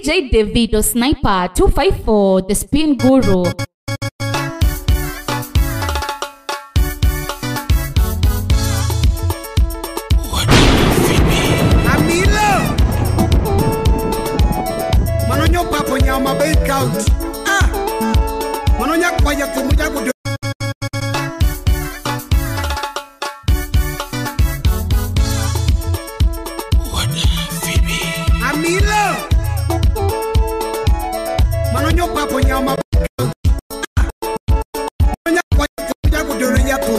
DJ Davido Sniper 254, the Spin Guru. Amilo Manonyo papo nyama bay count. Ah Manonya kwaya kumuja kudo. Amilo Manonyo papo nyama bay count. Manonya kwaya kumuja kudo yapo.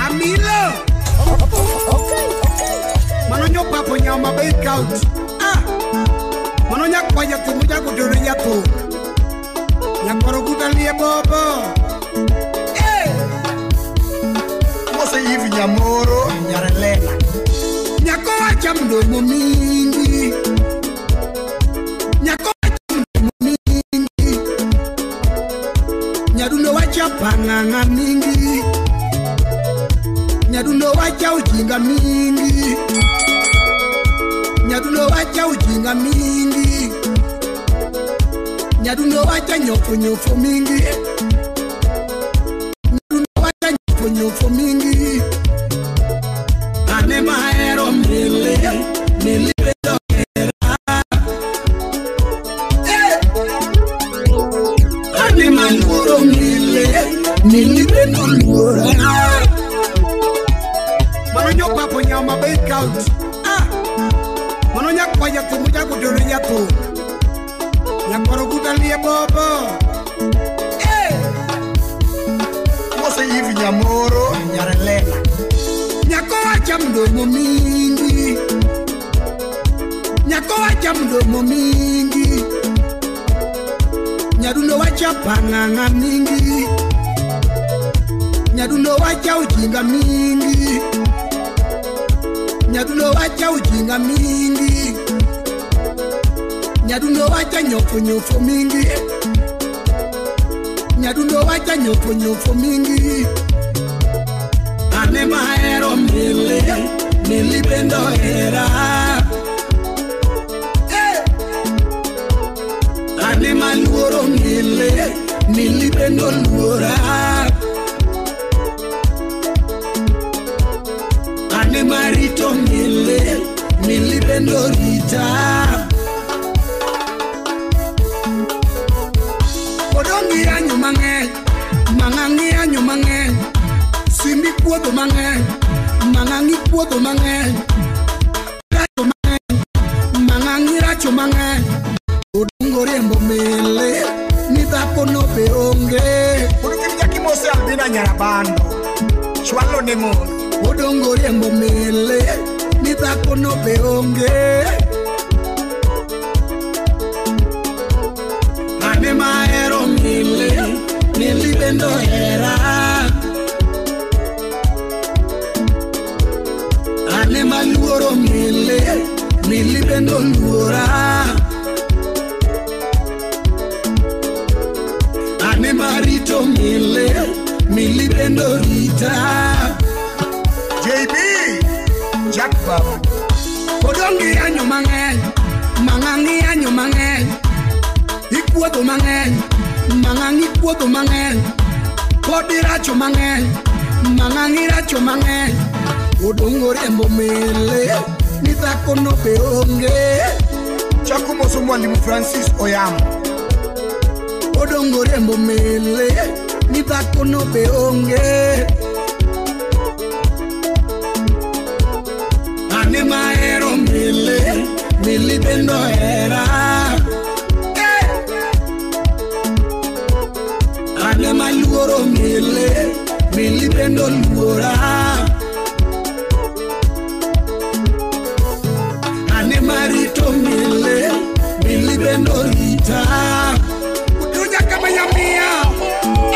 Amilo Manonyo papo nyama bay count. Ah Manonya kwaya kumuja kudo yapo. Nyakoro kutalie bobo. Eh Mose hivi nyamoro nyarelela. Nyako wacha mdomo mingi. Nyako wacha mdomo mingi. Nyadundo wacha panganga mingi. Nyadundo wacha ujinga mingi. Nyadundo wacha ujinga mingi. Nyadundo wacha nyofu nyofu mingi. Nyadundo wacha nyofu nyofu mingi. Ane mahero mili mili bedokera. Eh Ane maluro mili mili bedolura. Manonyo papo nyama bay count. Ah Manonya kwaya kumuja kudoro yapo. Nyakoro kutalie bobo. Eh Mose hivi nyamoro nyarelela. Nyako wacha mdomo mingi. Nyako wacha mdomo mingi. Nyadundo wacha panganga mingi. Nyadundo wacha ujinga mingi. Nyadundo wacha ujinga mingi. Nyadundo wacha nyofu nyofu mingi. Nyadundo wacha nyofu nyofu mingi. Ane mahero mili mili bendo hera. Eh Ane maluoro mili mili bendo luora. Ane marito mili mili bendo rita. Odongi anyo mang'eny, mang'angi anyo mang'eny, simbi puodho mang'eny, mang'angi puodho mang'eny, racho mang'eny, mang'angi racho mang'eny. Odongo riembo mele, ni dhako no be onge. Unukimbia kimose Albina Nyarabando. Chwalo ne mon. Odongo riembo mele, ni dhako no be onge. Ane mahero mili, mili bendo hera. Ane maluoro mili, mili bendo luora. Ane marito mili, mili bendo rita. JB Jack Babu. Odongi anyo mang'eny, mang'angi anyo mang'eny. Ikuodho mang'eny, mang'angi kuodho mang'eny. Pod iracho mang'eny, mang'angi racho mang'eny. Odongo riembo mele, ni dhako no be onge. Chaku moso mwalimu Francis Oyamo. Odongo riembo mele, ni dhako no be onge. Ane mahero mele, mili bendo hera. Ane maluoro mele, mili bendo luora. Ane marito mele, mili bendo rita. Utuja kama yamia.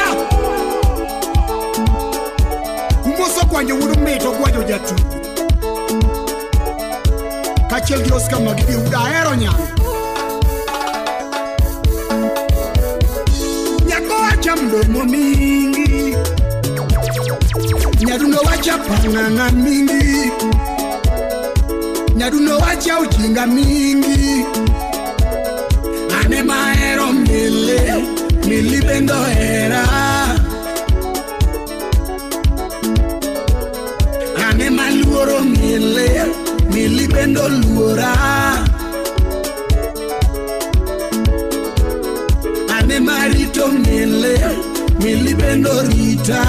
Ah Umoso kwanyo wudu meto gwajo jatu. Kachiel gi Oscar Magidi uda nya. Nyako wacha mdomo mingi. wacha panganga mingi, nyadundo wacha ujinga mingi. Ane maero mili, mili bendo era. Ane maluoro mili, mili bendo luora. Ane marito mili, mili bendo rita.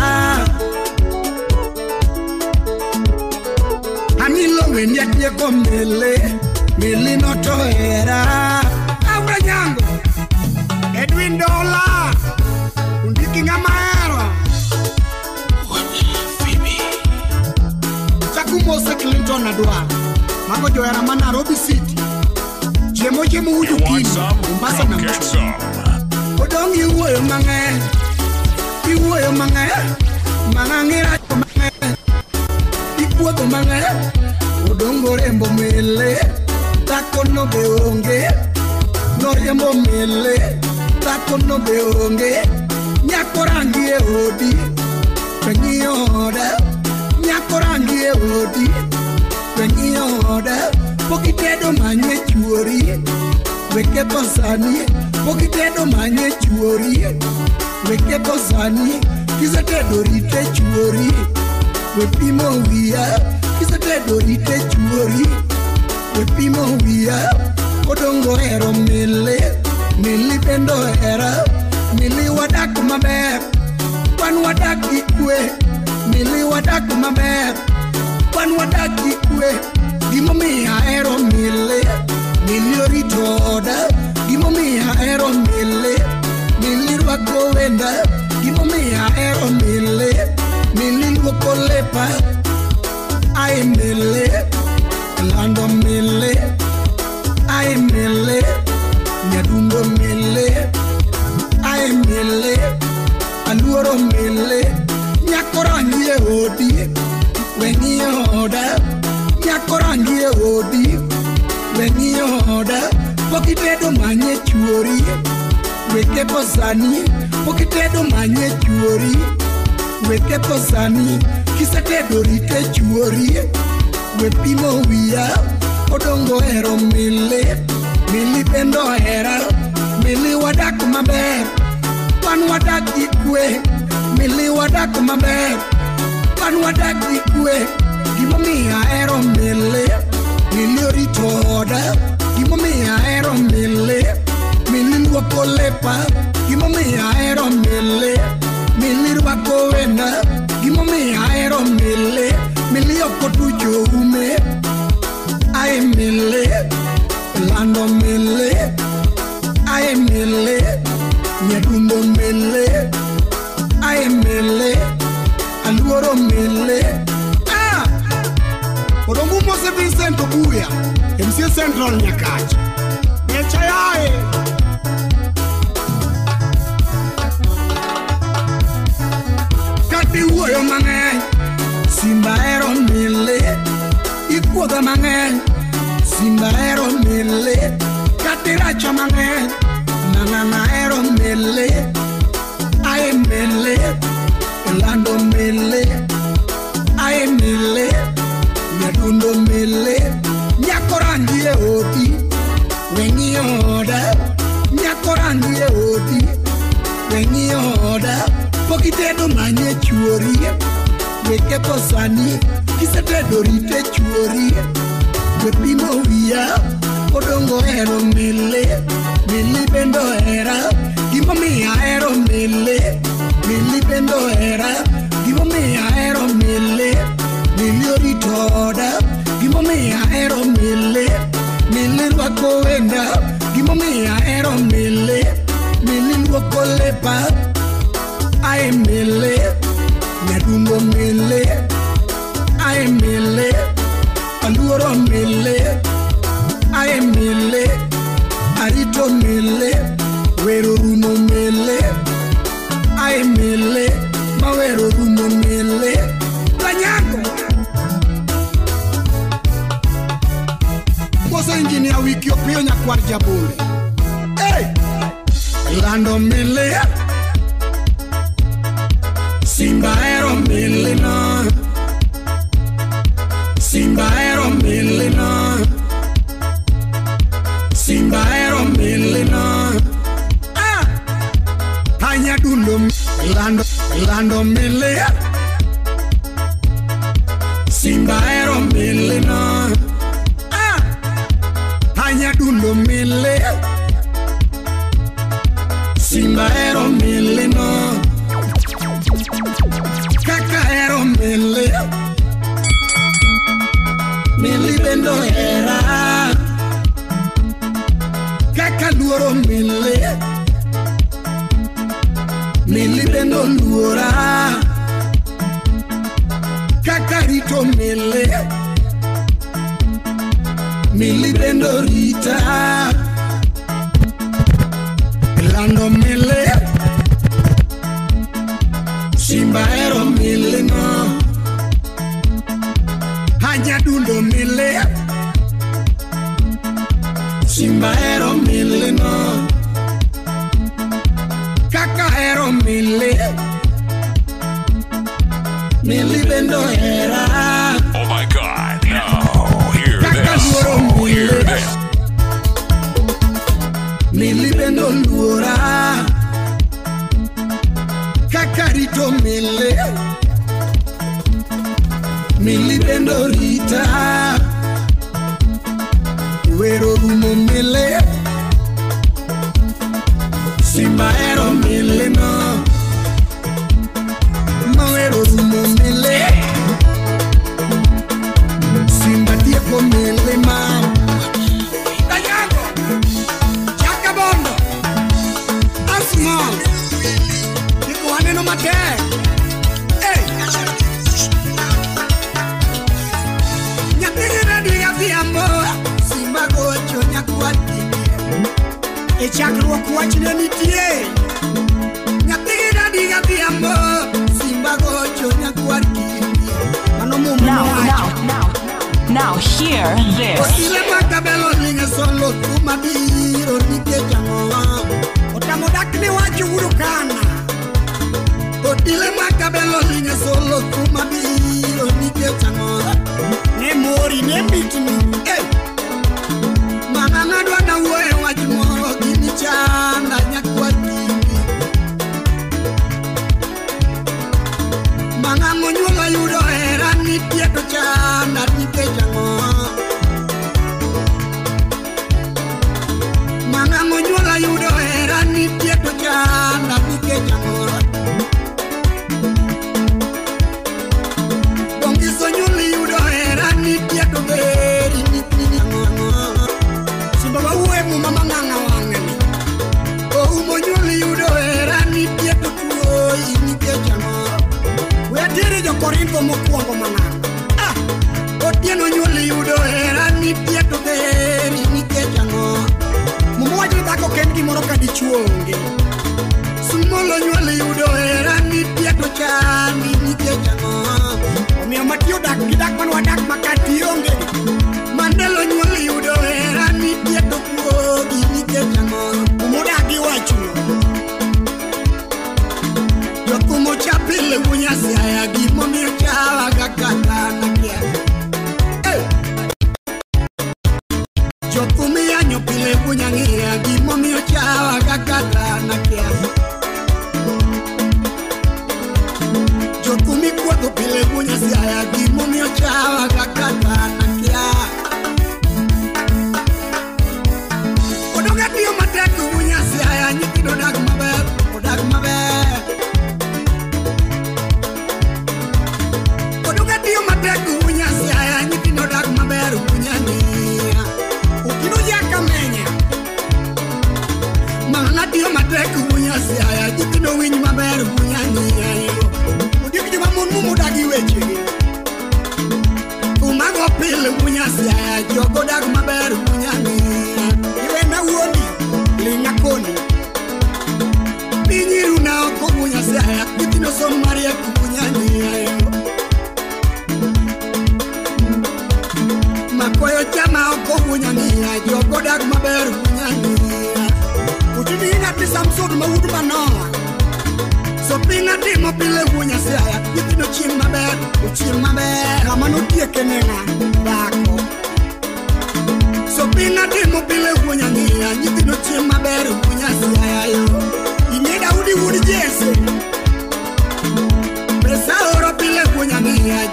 Anilo weni atieko mili, mili noto era. Aura nyango Edwin Dola Undiki ngama hero Chakumose Clinton Adwa Mago joera ma Nairobi City. Chiemo chiemo uju kini Mombasa na mcho. Odongi iwuoyo mang'eny, iwuoyo mang'eny, mang'ang'ira mang'eny, ikuodho mang'eny. Odongo rembo mele, dhako no be onge. Noriembo mele, dhako no be onge. Nyako rangi e odi, weng'iyo oda. Nyako rangi e odi, weng'iyo oda. Pok itedo manye chuori, weketho sani. Pok itedo manye chuori, weketho sani. Kisetedo rite chuori, wepimo wiya. Kisetedo rite chuori, wepimo wiya. Odongo hero mili, mili bendo hera. Mili wadak maber, wan wadak gi kwe. Mili wadak maber, wan wadak gi kwe. Gimomiyo ahero mili, mili orito oda. Gimomiyo ahero mili, mili rwako wenda. Gimomiyo ahero mili, mili luoko lepa. Ai mili, lando mili. Ai mili, nyadundo mili. Ai mili, aluoro mili. Nyako rangi e odi, weng'iyo oda. Nyako rangi e odi, weng'iyo oda. Pok itedo manye chuori, weketho sani. Pok itedo manye chuori, weketho sani. Kisetedo rite chuori, wepimo wiya. Odongo hero mili, mili bendo hera. Mili wadak maber, wan wadak gi kwe. Mili wadak maber, wan wadak gi kwe. Gimomiyo ahero mili, mili orito oda. Gimomiyo ahero mili, mili luoko lepa. Gimomiyo ahero mili, mili rwako wenda. Gimomiyo ahero mili, mili ok otucho ume. Ai mili, lando mili. Ai mili, nyadundo mili. Ai mili, aluoro mili. Ah! Odongo Mose Vincent Obuya, MC Central Nyakach. Becha yae. Kati wuoyo mang'eny, Simba hero mili. Ikuodha mang'eny, Simba hero mili. Kati racha mang'eny, mang'ang'a hero mili. Ai mili, lando mili. Ai mili, nyadundo mili. Nyako rangi e odi, weng'iyo oda. Nyako rangi e odi, weng'iyo oda. Pok itedo manye chuori, weketho sani. Kisetedo rite chuori, wepimo wiya. Odongo hero mili, mili bendo hera. Gimomiyo ahero mili, mili bendo hera. Gimomiyo ahero mili, mili orito oda. Gimomiyo ahero mili, mili rwako wenda. Gimomiyo ahero mili, mili luoko lepa. Ai mili, nyadundo mili. Ai mili, aluoro mili. Ai mili, arito mili. Wero rumo mili. Ai mili, mawero rumo mili. Lanyango Mose engineer wiki opiyo nyakwar jabore. Hey! Lando mili, Simba hero mili no. Lando mili Simba ero mili no. Ah! Anyadundo mili Simba ero mili no. Kaka ero mili Mili bendo era. Kaka luoro mili Mili bendo luora. Kaka rito mili Mili bendo rita. Lando mili Simba ero mili no. Anyadundo mili Simba ero mili no. Kaka ero mili Mili bendo era. Oh my God, now hear Kaka this. luoro Hear mili this. Mili bendo luora. Kaka rito mili Mili bendo rita. Wero rumo mili Simba ero mili no. Ma wero rumo mili Simba tieko mili ma. Dayango Chakabondo Asmall Iko waneno matek. Hey! Nyathini radi adhiambo Simba gocho nyakwati. E chakruok wach ne nitie. Nyathini radi adhiambo Simba gocho nyakwati. Mano muma Now, nowacho. now hear this. Otile makabelo linge solo kuma biro nikech ang'o. Otamo dak ni wacho wudo kana. Otile makabelo linge solo kuma biro nikech ang'o. Ne mori ne mitni. Eh! Mama ng'adwa na wuoye wach moro gini chanda nyakwatini. Mama monyuolo yudo hera nitie to chanda nikech ang'o. Mama monyuolo yudo hera nitie to chanda nikech ang'o. Bongiso nyuoli yudo hera nitie to beri nikech ang'o. Simba wawuoye muma mang'ang'a wang'e ni. Oumo nyuoli yudo hera nitie to tuoyi nikech ang'o. We ateri jo-Korintho mokwongo manang'. Ah! Otieno nyuoli yudo hera nitie to beri nikech ang'o. Muma wacho ni dhako ok en gimoro ka dichuo onge. Sumolo nyuoli yudo hera nitie to chandi nikech ang'o. Omiyo mati odak gi dak mane wadak ma kati onge. Mandelo nyuoli yudo hera nitie to kuogi nikech ang'o. Muma odagi wachno. Jokumo cha pile wunyasiaya gimomiyo chawaga kata nakia. Hey! Jothum iyanyo pile wunyang'iya gimomiyo chawaga kata nakia. Jothum ikuodho pile wunyasiaya gimomiyo chawaga kata nakia. Odoga tiyo matek wunyasiaya nyithindo odag maber, odag maber. Odoga tiyo matek wunyasiaya nyithindo odag maber wunyang'iya. Ukino jakamenya. Mang'ana tiyo matek wunyasiaya nyithindo winj maber wunyang'iya. Ondiek joma mon mumodagi wechegi. Umago pile wunyasiaya jogo dag maber wunyang'iya. Iwena wuoni ling'a koni. Piny iruna oko wunyasiaya nyithindo som mariek wunyang'iya. Makoyo chama oko wunyang'iya jogo dag maber wunyang'iya. Utini ng'ati Samson ma wuod Manoa. So pinga timo pile wunyasiaya nyithindo chiem maber, ochiem maber. Ng'ama notieke ne ng'a? Dhako. So pinga timo pile wunyang'iya nyithindo chiem maber wunyasiaya yo. Ing'e Daudi wuod Jesse.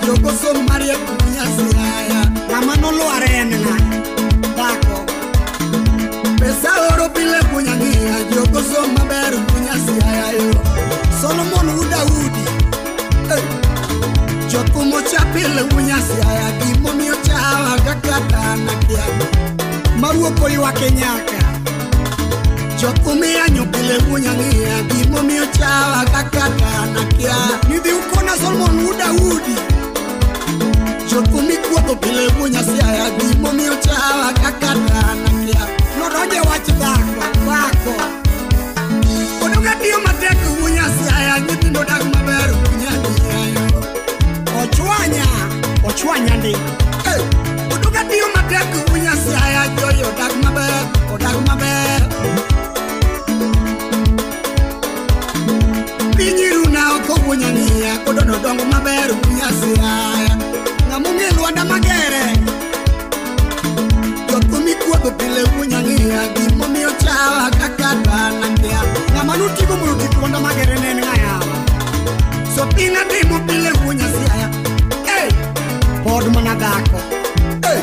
jogo som mariek wunya Siaya. Ng'ama nolwar en ng'a? Dhako. Pesa oro pile wunya ng'iya, jogo som maber wunya Siaya yo. Solomon wuod Daudi. Hey. Jokumo cha pile wunya Siaya, gimomiyo chawa kaka dhano kia. Maruok oywak e nyaka. Jokumiyanyo pile wunya ng'iya, gimomiyo chawa kaka dhano kia. Nidhi ukona Solomon wuod Daudi. Jokumi kuodho pile wunya Siaya, gimomiyo chawa kaka dhano kia. Nodonje wach dhako, dhako. Oduka tiyo matek wunya Siaya, nyithindo dak maber wunya ng'iya yo. Ochwanya, ochwanya ndi. Hey, oduka tiyo matek wunya Siaya, joyo odak maber, odak maber. Pinyiruna oko wunya ng'iya, kodono dongo maber wunya Siaya. Ng'among'e Lwanda Magere. Jokumi kuodho pile wunya ng'iya, gimomiyo chawa kaka dhano kia. Ng'ama notigo mondo otik Lwanda Magere ne en ng'a yawa? So pinga timo pile wunya Siaya. Hey! Pod mana dhako. Hey!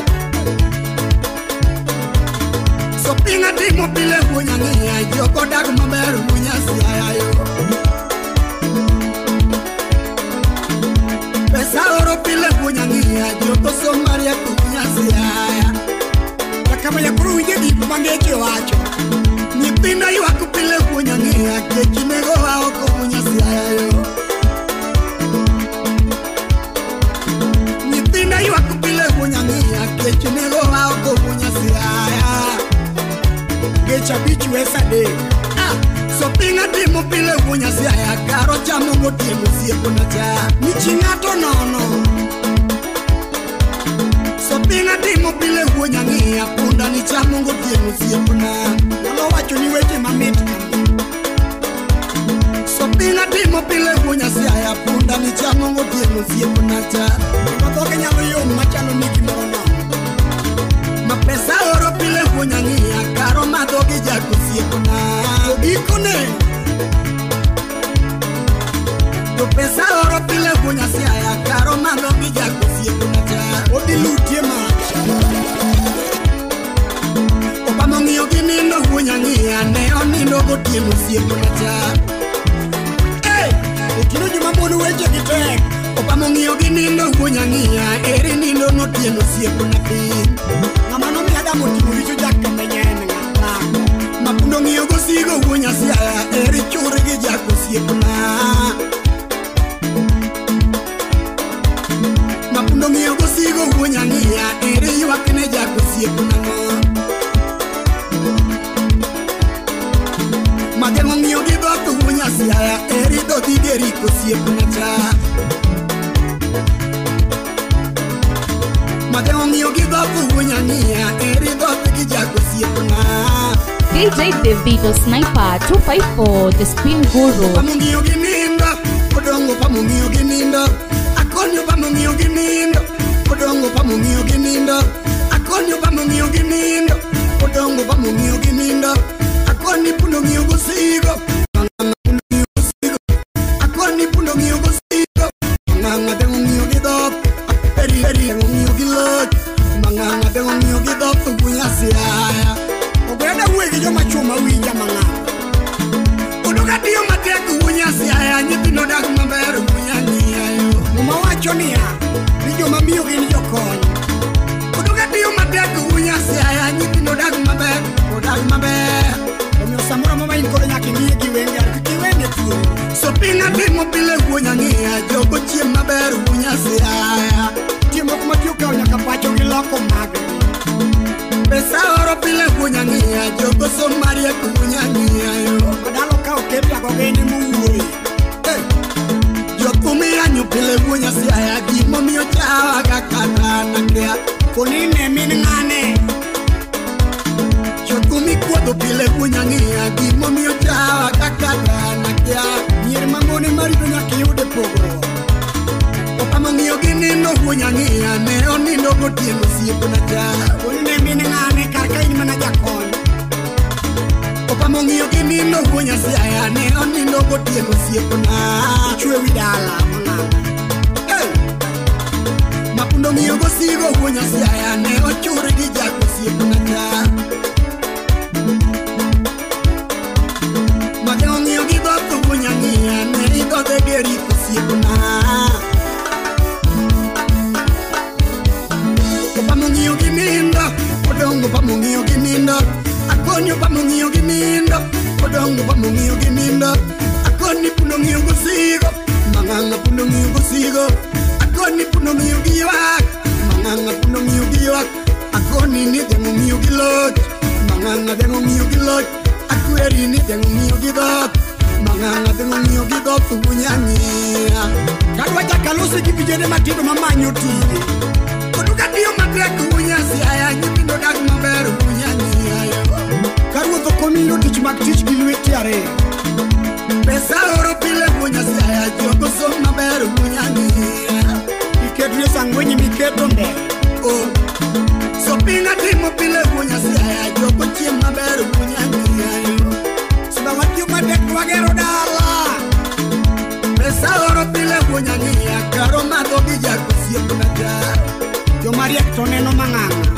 So pinga timo pile wunya ng'iya, jogo dak maber wunya Siaya yo. Pesa oro pile wunya ng'iya, jogo som mariek wunya Siaya. Jakamanya koro winje gik ma ngeche wacho. Nyithindo ywak pile wunya ng'iya, kech negowa oko wunya Siaya yo. Nyithindo ywak pile wunya ng'iya, kech negowa oko wunya Siaya. Geche abich wes adek. Ah, so pinga timo pile wunya Siaya, karo chamo gotieno osiepna cha. Michi ng'ato nono. So pinga timo pile wunya ng'iya, punda ni chamo gotieno osiepna. Nyalo wacho ni weche mamit kama. So pinga timo pile wunya Siaya, punda ni chamo gotieno osiepna cha. Kendo dhoge nyalo yom machalo ni gimoro nono. Ma pesa oro pile wunya ng'iya, karo madho gi jak osiepna. To gikone To pesa oro pile wunya Siaya, karo madho gi jak osiepna cha. Odhi lutie mach. Obama ong'iyo gi nindo wunya ng'iya, ne onindo gotieno osiepna cha. Hey! Otieno joma mon wechegi tek. Obama ong'iyo gi nindo wunya ng'iya, eri nindo notieno osiepna piny. Ng'ama nomiyo Adam otimo richo jakamenya en ng'a? Dhako. Mapundo ng'iyo gosigo wunya Siaya, eri chur gi jak osiepna. Mapundo ng'iyo gosigo wunya ng'iya, eri ywak ne jak osiepna. Mageng'o ng'iyo gi dhoth wunya Siaya, eri dhodhi gerik osiepna cha. Mageng'o ng'iyo gi dhoth wunya ng'iya, eri dhoth gi jak osiepna. DJ Davido Sniper 254, the Spin Guru. Pamong'iyo gi nindo, odongo pamong'iyo gi nindo. Akonyo pamong'iyo gi nindo, odongo pamong'iyo gi nindo. Akonyo pamong'iyo gi nindo, odongo pamong'iyo gi nindo. Akoni pundo ng'iyo gosigo, pundo ng'iyo gosigo. Akoni pundo ng'iyo gosigo, ng'anga de ng'iyo gi dhok, eri eri ng'iyo gi loch, mang'anga de ng'iyo gi dhok wunya Siaya. Ogwenda wuoyi gi joma chwo mawinja mang'aw. Oduka tiyo matek wunya Siaya, nyithindo dak maber wunya ng'iya yo. Muma wacho niya, ni joma miyo gin jokony. Oduka tiyo matek wunya Siaya, nyithindo dak maber, odak maber. Omiyo samoro amora ma in kode nyaka ing'iye gi wenge, kik iwene thuolo. So pinga timo pile wunya ng'iya, jogo chiem maber wunya Siaya. Nitie moko ma ji okawo nyaka pacho gi loko maggi. Pesa oro pile wunya ng'iya, jogo som mariek wunya ng'iya yo. Madalo ka oket jago gene mowuoye. Hey! Jokumiyanyo pile wunya Siaya, gimomiyo chawa kaka dhano kia. Koni ne min ng'ane. Jokumi kuodho pile wunya ng'iya, gimomiyo chawa kaka dhano kia. Mier mamon ema rito nyaka iyud e pogruok. Opamo ng'iyo gi nindo wunya ng'iya, ne onindo gotieno osiepna cha. Koni ne min ng'ane kar ka in mana jakony. Opamo ng'iyo gi nindo wunya Siaya, ne onindo gotieno osiepna. Ichwe wi dala mang'aw. Hey! Siaya ne ochur gi jak osiepna cha. Madhe ong'iyo gi dhoth wuonya ng'iya ne idhodhe geri osiepna. Opamong'iyo gi nindo, odongo opamong'iyo gi nindo. Akoni opamong'iyo gi nindo, odongo opamong'iyo gi nindo. Akoni puno ng'iyo gosigo, mang'ang'a puno ng'iyo gosigo. Akoni puno ng'iyo gi ywak, mang'ang'a puno ng'iyo gi ywak. Akoni ni dhiang' ong'iyo gi loch, mang'ang'a dhiang' ong'iyo gi loch. Akweri ni dhiang' ong'iyo gi dhoth, mang'ang'a dhiang' ong'iyo gi dhoth wuonya ng'iya. Kadwa chakalosi gi vijende matindo mamanyo tije. Oduka tiyo matek wuonya Siaya, nyithindo dak maber wuonya ng'iya. Ka ruoth ok omiyo tich mag tich gi lweti ariyo. Pesa oro pile wuonya Siaya, jogo som maber wuonya ng'iya. Iketne sangwenyi miketo mbele. Oh, sopinga timo pile wuonya Siaya, jogo chiem maber wuonya ng'iya. Sima watiyo matek to wagero dala. Pesa oro pile wuonya ng'iya, karo madho gi jak osiepna cha. Joma riek to neno mang'ang'a.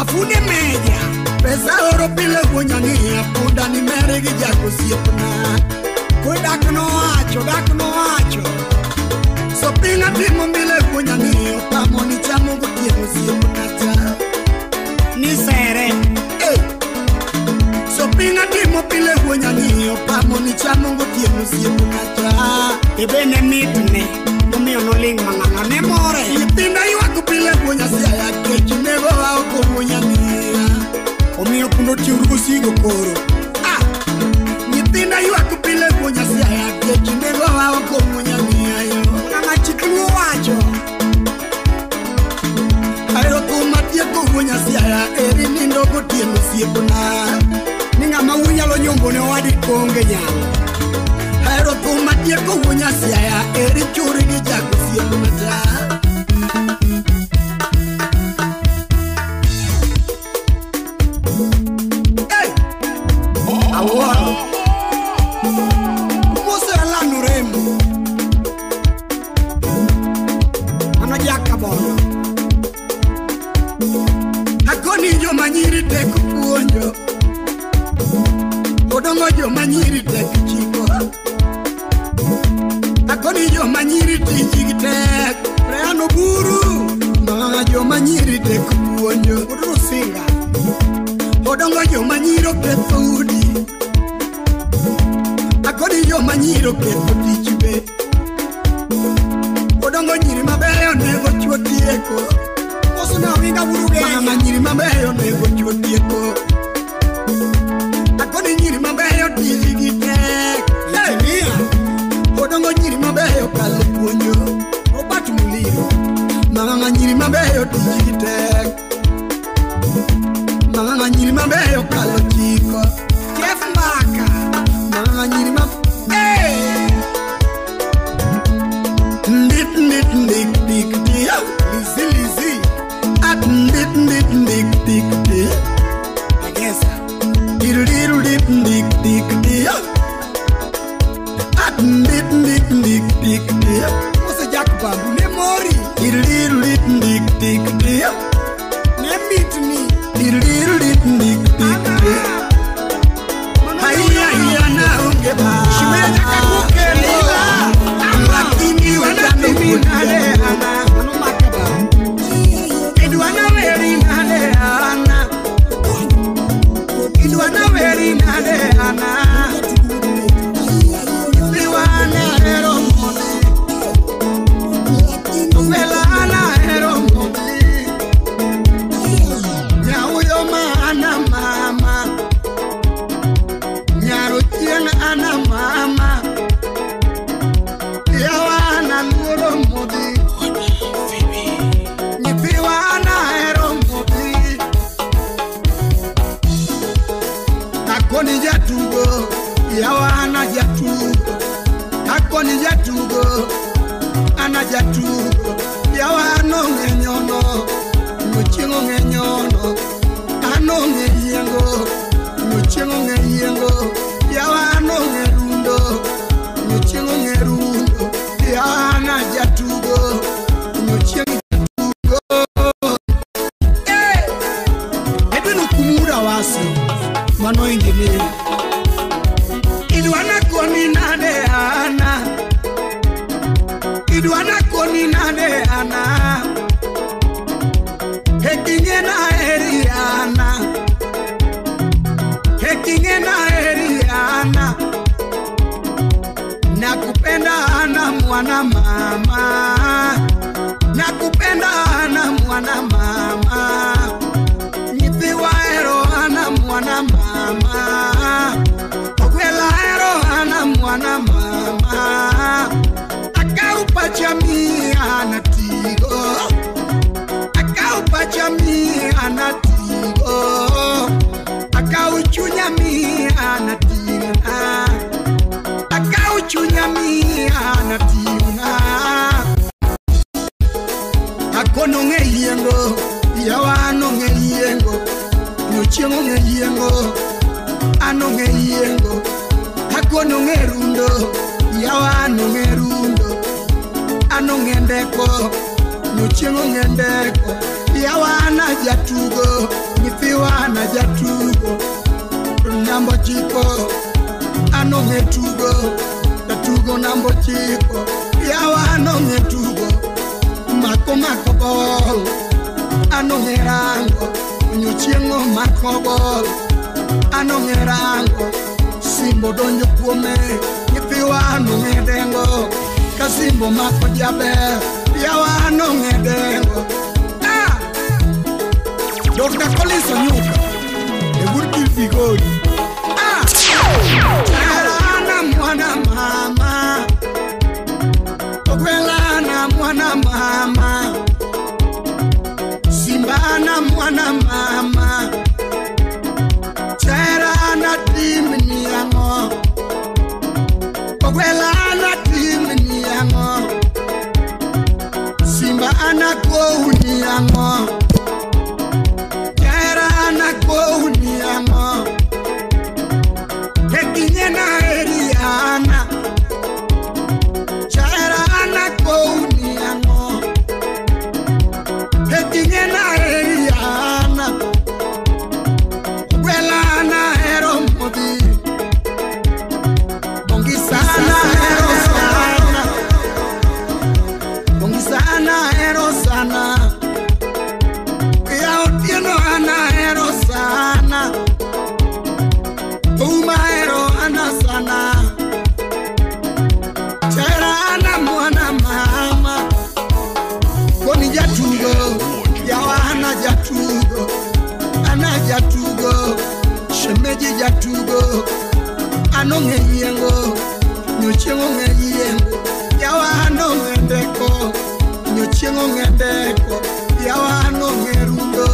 Afunde meja. Pesa oro pile wuonya ng'iya, punda ni mere gi jak osiepna. Kwe dak nowacho, dak nowacho. Sopinga timo mile wuonya ng'iyo, pamo ni chamo gotieno osiepna cha. Ni sere. Eh. Sopinga timo pile wuonya ng'iyo, pamo ni chamo gotieno osiepna cha. Ebe ne mitne, momiyo noling' mang'ang'a ne more. Nyithinda ywak pile wuonya Siaya, kech nego wa oko wuonya ng'iya. Omiyo pundo tiuru gosigo koro. Ah! Nyithinda ywak pile wuonya Siaya, kech nego wa oko wuonya ng'iya. Ng'ama chik luo wacho. Ahero thum matieko wuonya Siaya, eri nindo gotieno osiepna. Ni ng'ama wuoyi nyalo nyombo ne owadgi koonge nyalo. Ahero thum matieko wuonya Siaya, eri chur gi jak osiepna cha. Hey! Awuoro. Mose Alan Oremo. Mano jakabondo. Akoni joma nyiri tek puonjo, odongo joma nyiri tek chiko. Akoni joma nyiri tijgi tek, Brian Oburu. ma joma nyiri tek puonjo. Oduro Singa. Odongo joma nyiri oketho udi, akoni joma nyiri oketho tich be. Odongo nyiri mabeyo nego chuo tieko, Mose na Winga Burugenya. mama nyiri mabeyo nego chuo tieko. Akoni nyiri mabeyo tijgi tek, Engineer. odongo nyiri mabeyo kalo puonjo. Robert Muliro. Mama nyiri mabeyo tijgi tek, mama nyiri mabeyo kalo chiko. Jeff Mbaka. Mama nyiri ma hey! Ndit ndit ndik dik di, Lizi Lizi. at ndit ndit ndik dik di, Egesa. diru dit ndik dik di, at ndit ndit ndik dik di, Mose Jack Babu ne mori. diru dit ndik dik di, Ne mitni. diru dit ndik dik di. Mano Haiya hiya na onge ba. Shimeya nyaka kukelo. Lakini wachano Nade ana, Mano makaba. idwana weri nade ana, idwana weri nade ana, iwana hero moni, ofela ana hero moni, nyauyo ma ana mama, nyaro chieng' ana mama, yawa ana luoro modhi. Nyithiwa nahero modhi. Akoni jatugo, yawa ana jatugo. Akoni jatugo, ana jatugo. Yawa anong'e nyono, nyochieng' ong'e nyono. Anong'e yiengo, nyochieng' ong'e yiengo. Yawa anong'e rundo, nyochieng' ong'e rundo. Yawa ana jatugo, nyochieng' jatugo. Yuana koni nane ana Hekinge na eriana Hekinge na eriana Nakupenda ana mwana mama Nakupenda ana mwana mama Nyithi waero ana mwana mama Ogwela ero ana mwana mama Akaupa jamii anatigo Akaupa jamii anatigo Akauchunya mi anatina Akauchunya mi anatina Akono ngeyengo Yawano ngeyengo Nyochengo ngeyengo Ano ngeyengo Akono ngerundo Yawano ngerundo Ano ngendeko Nyochengo ngendeko Yawana jatugo Nyithiwana jatugo Nambo chiko Ano ngetugo Jatugo nambo chiko Yawano ngetugo Mako mako bol Ano ngerango Nyochengo mako bol Ano ngerango Simbo donjo kuome Nyithiwano ngedengo Kasimbo mako jaber Yawano ngedengo Ah! Dr. Collins Onyuka The would give the gold. Ah! Ana mwana mama Ogwela na mwana mama Simba na mwana mama Chera na tim ni ango Ogwela na tim ni ango Simba ana kou ni ango Chera na kou ni ango Hekinye na eriana Chera na kou ni ango Hekinye na eriana Ogwela na hero modi Bongisana hero sana Bongisana hero sana Ya otieno ana hero sana Uma hero ana sana Chera ana mwana mama Koni jatugo Yawa ana jatugo Ana jatugo Shemeji jatugo Ano ngeyengo Nyochengo ngeyengo Yawa ano ngendeko Nyochengo ngendeko Yawa ano ngerundo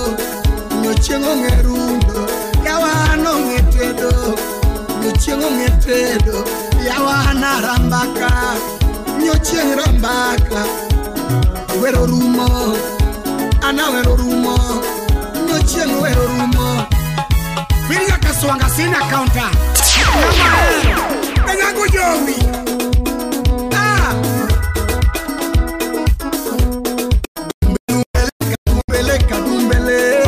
Nyochengo ngerundo Yawa ano ngetedo Nyochengo ngetedo Yawa ana rambaka Nyocheng rambaka Wero rumo Ana wero rumo Nyocheng wero rumo Finya kaswanga sina counter Nyangu jowi Ah Dumbele kadumbele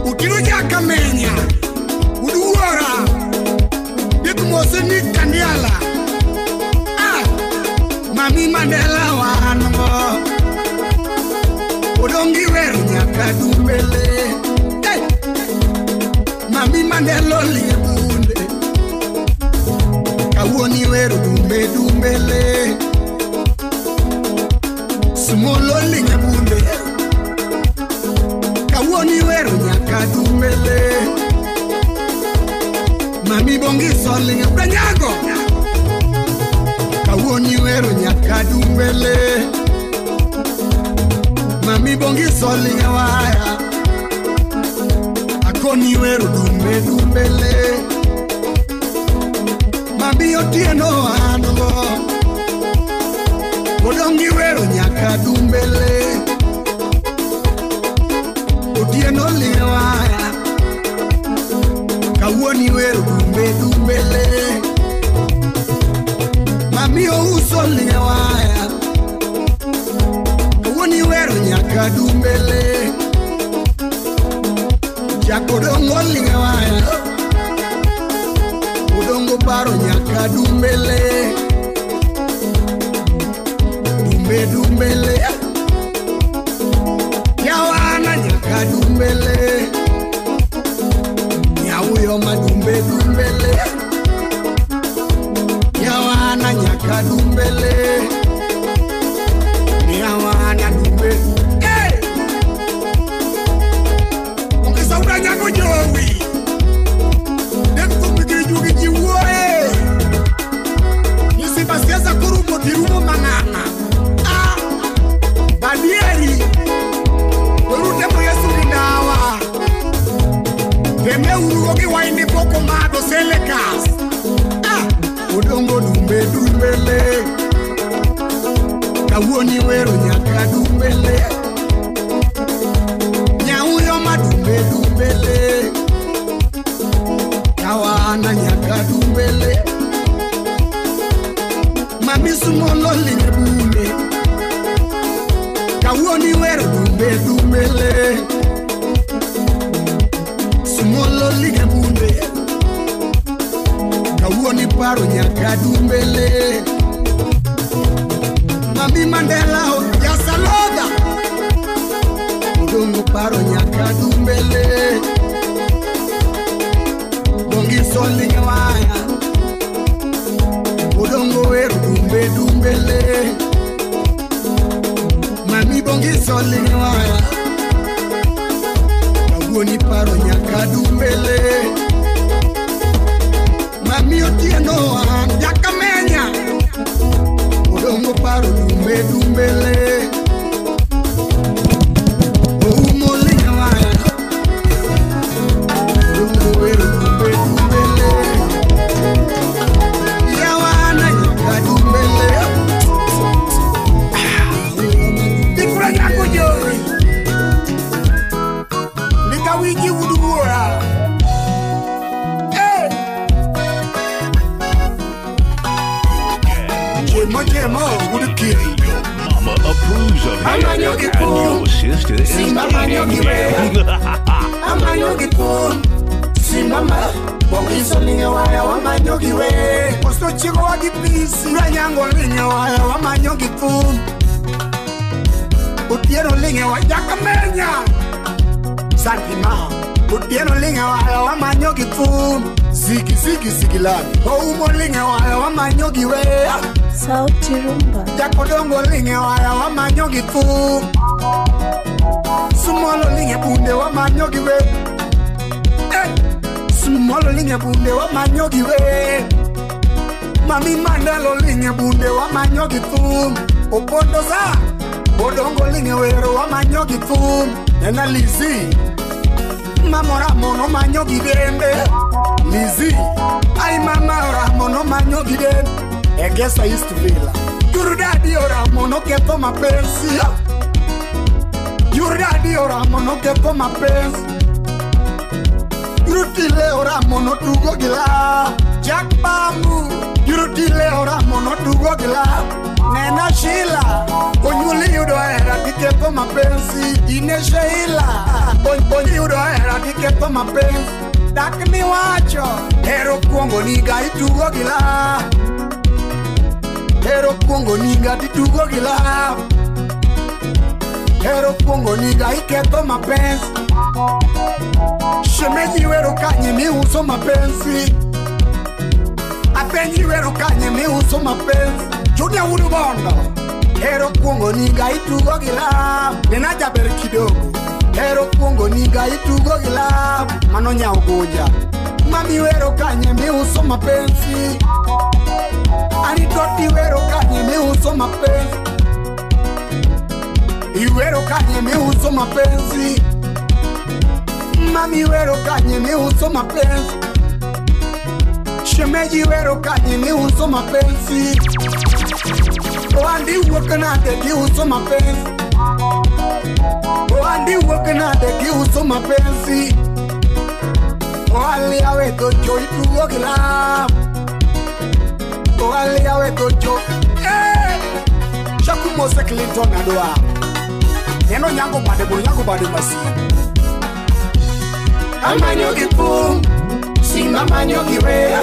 Utiruja kamenya Uduora Yetu mose ni kandiala Ah Mami Mandela wango Odongi wero nyaka dumbele Hey Mami Mandela libunde Kawoni wero dumbe dumbele Smolo libunde Kawoni wero nyaka dumbele Mami bongi solinga Branyago Kawoni wero nyaka dumbele Mami bongi solinga waya Akoni wero dumbe dumbele Mami otieno ango Odongi wero nyaka dumbele Otieno liwaya Kawoni wero dumbe dumbele Mami ouso liwaya Kawoni wero nyaka dumbele Jakodongo liwaya Odongo paro nyaka dumbele dumbe dumbele. Yawana nyaka dumbele. Nyauyo madumbe dumbele. Yawana nyaka dumbele. Yawana dumbe. Hey! Ongeza uranyago jowi. Nisimbasiasa kurumo tirumo mang'ang'a. Ah! Badieri. Werute mo Yesu gindawa. Teme urugo gi waini poko mado selekas. Ah! Odongo dumbe dumbele. Kawuoni wero nyaka dumbele. Nyauyo madumbe dumbele. Kawana nyaka dumbele. Mami sumolo linge bunde. Kawuoni wero dumbe dumbele. Sumolo linge bunde. Kawuoni paro nyaka dumbele. Mami Mandela o yasaloda. Odongo paro nyaka dumbele. Bongi solinge waya. Odongo wero dumbe dumbele. Mami bongi solinge waya. Kawuoni paro nyaka dumbele. Mami otieno an jakamenya. Odongo paro dumbe dumbele. Oumo linge waya. Odongo wero dumbe dumbele. Yawana nyaka dumbele. Ikura nyako jowi. Likawiji wuduwuora. Your mama approves of him, and your sister is dating him. Zigi zigi zigilani. Oumo linge waya wamanyogi we. Sauti Rumba. Jakodongo linge waya wamanyogi fu. Sumolo linge bunde wamanyogi we. Eh! Sumolo linge bunde wamanyogi we. Mami Mandelo linge bunde wamanyogi fu. Opondoza. Odongo linge wero wamanyogi fu. Nena Lizzy. Mama Ramo no manyogi dembe. Lizzy, ay mama Ramo no manyogi dembe. Egesa East Villa. Yurdadi oramo no ketho mapenzi. Yurdadi oramo no ketho mapenzi. Yurutile oramo no tugo gila. Jack Bambu. Yurutile oramo no tugo gila. Nena Sheila. Onyuli yudo era kiketho mapenzi. Ine Sheila. Onyuli yudo era kiketho mapenzi. Dak ni wacho. Hero kuongo niga itugo gila. Hero kuongo niga titugo gila. Hero kuongo niga iketho mapenzi. Shemeji wero kanye miuso mapenzi. Apenji wero kanye miuso mapenzi. Junior wudu bondo. Hero kuongo niga itugo gila. Nena jaber kidogo. Hero kuongo niga itugo gila. Mano nyaugoja. Mami wero kanye miuso mapenzi. Anitoti wero kanye miuso mapenzi. Iwero kanye miuso mapenzi. Mami wero kanye miuso mapenzi. Shemeji wero kanye miuso mapenzi. Oandi wuok nade giuso mapenzi. Oandi wuok nade giuso mapenzi. Oali awe docho itugo gila. Oali awe docho. Eh! Shaku Mose Clinton adwa. Neno nyango bade bol nyango bade masi. Amanyo gi pum, simama nyogi we.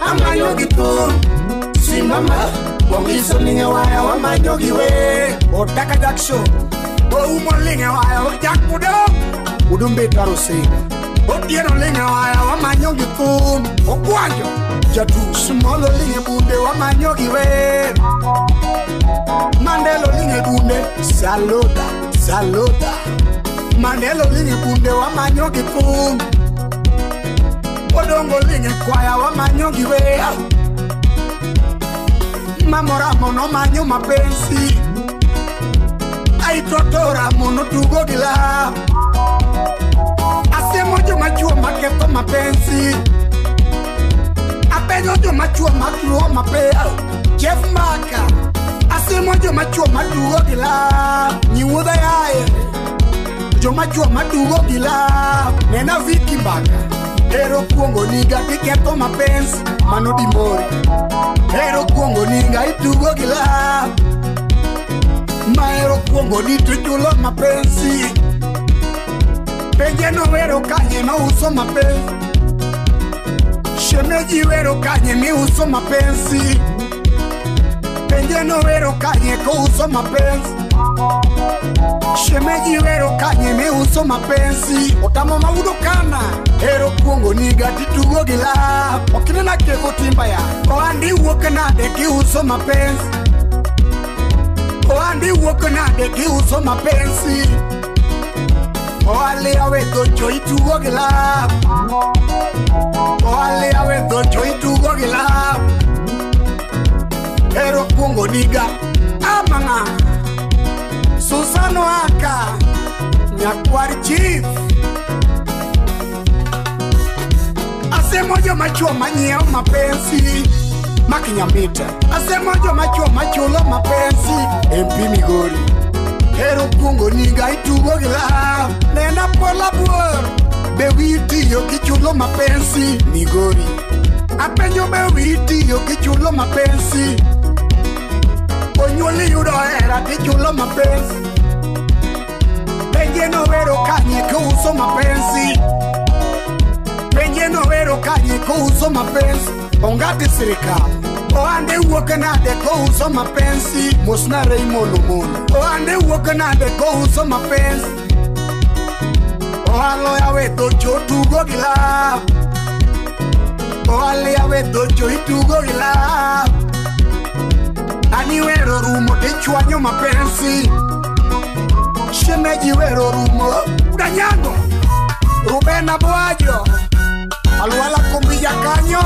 Amanyo gi pum, simama. Bongiso linge waya wamanyo giwe Otaka Jackson Oumo linge waya Jack Mudong Udumbe Tarosega Otieno linge waya wamanyo gi thum Okwanjo Jatu Smolo linge bunde wamanyo giwe Mandelo linge bunde Saluda, saluda Mandelo linge bunde wamanyo gi thum Odongo linge kwaya wamanyo giwe Mamoramo no manyo mapenzi Aitotora mono tugo gila Asemo joma chuo maketho mapenzi Apenjo joma chuo matuo mapea Jeff Maka Asemo joma chuo matugo gila Nyiwuodha yaye Joma chuo matugo gila Nena Viki Mbaka Hero kuongo niga tiketho mapenzi Mano dimori Hero kuongo niga itugo gila Mahero kuongo ni tuchulo mapenzi Penje no wero kanye no uso mapenzi Shemeji wero kanye mi uso mapenzi Penje no wero kanye ko uso mapenzi Shemeji wero kanye mi uso mapenzi Otamo maudo kana Hero kuongo niga titugo gila Okinena keko timba ya Oandi wuok nade ki uso mapenzi Oandi wuok nade ki uso mapenzi Oale awe docho itugo gila Oale awe docho itugo gila Hero kuongo niga Amanga Susano aka Nyakwar chief Asemo joma chuo manyiewo mapenzi Makinyamita Asemo joma chuo machulo mapenzi MP Migori Hero kuongo niga itugo gila Nena pola buor Be witiyo kichulo mapenzi Migori Apenjo be witiyo kichulo mapenzi Onyuoli yudo hera tichulo mapenzi Penje no wero kanye kuuso mapenzi Penje no wero kanye kuuso mapenzi Ongati sirikal Oande wuok nade kouso mapenzi Mosna Raymond Omono Oande wuok nade kouso mapenzi Oalo yawe docho tugo gila Oale yawe docho itugo gila Ani wero rumo tichwanyo mapenzi Shemeji wero rumo Udanyango Rubén Aboayo Aluala kumbija kanyo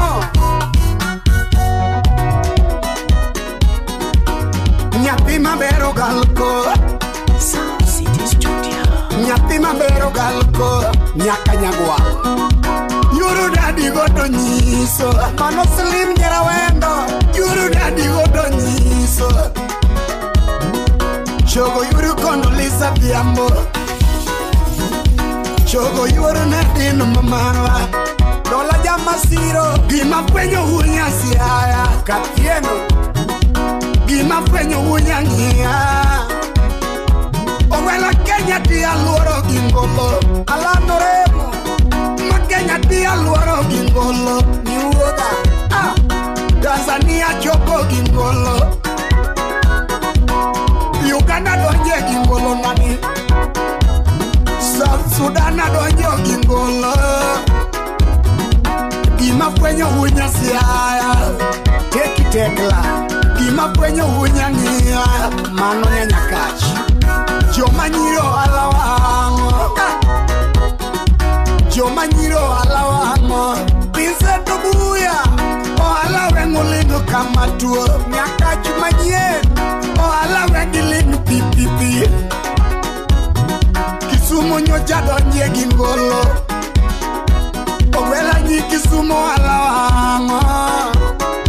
Nyathi mabero galko Sound City Studio Nyathi mabero galko Nyaka nyagwa Yuru dadi godo nyiso Mano Slim Nyarawendo Yuru dadi godo nyiso Chogo yuru kondo Lisa Diambo Chogo yuru nadino mamarwa Dola jamasiro Gima fwenyo hunya siaya Katieno Gima fwenyo hunya ng'iya Owela Kenya ti aluoro gi ngolo Alano remo Ma Kenya ti aluoro gi ngolo Niwuodha ah. Tanzania chopo gi ngolo Uganda donje gi ngolo nani South Sudan donjo gi ngolo Gima fwenyo hunya siaya Teki tekla Gima fwenyo hunya ng'iya Mano nyanyakach Joma nyiro ohala wang'o Joma nyiro ohala wang'o Vincent Obuya Ohala weng'o lindo kama tuo Nyakach manyien Ohala weng'i lindo pi pi pi Kisumu nyocha donje gi ngolo Ogwela nyi Kisumu ohala wang'o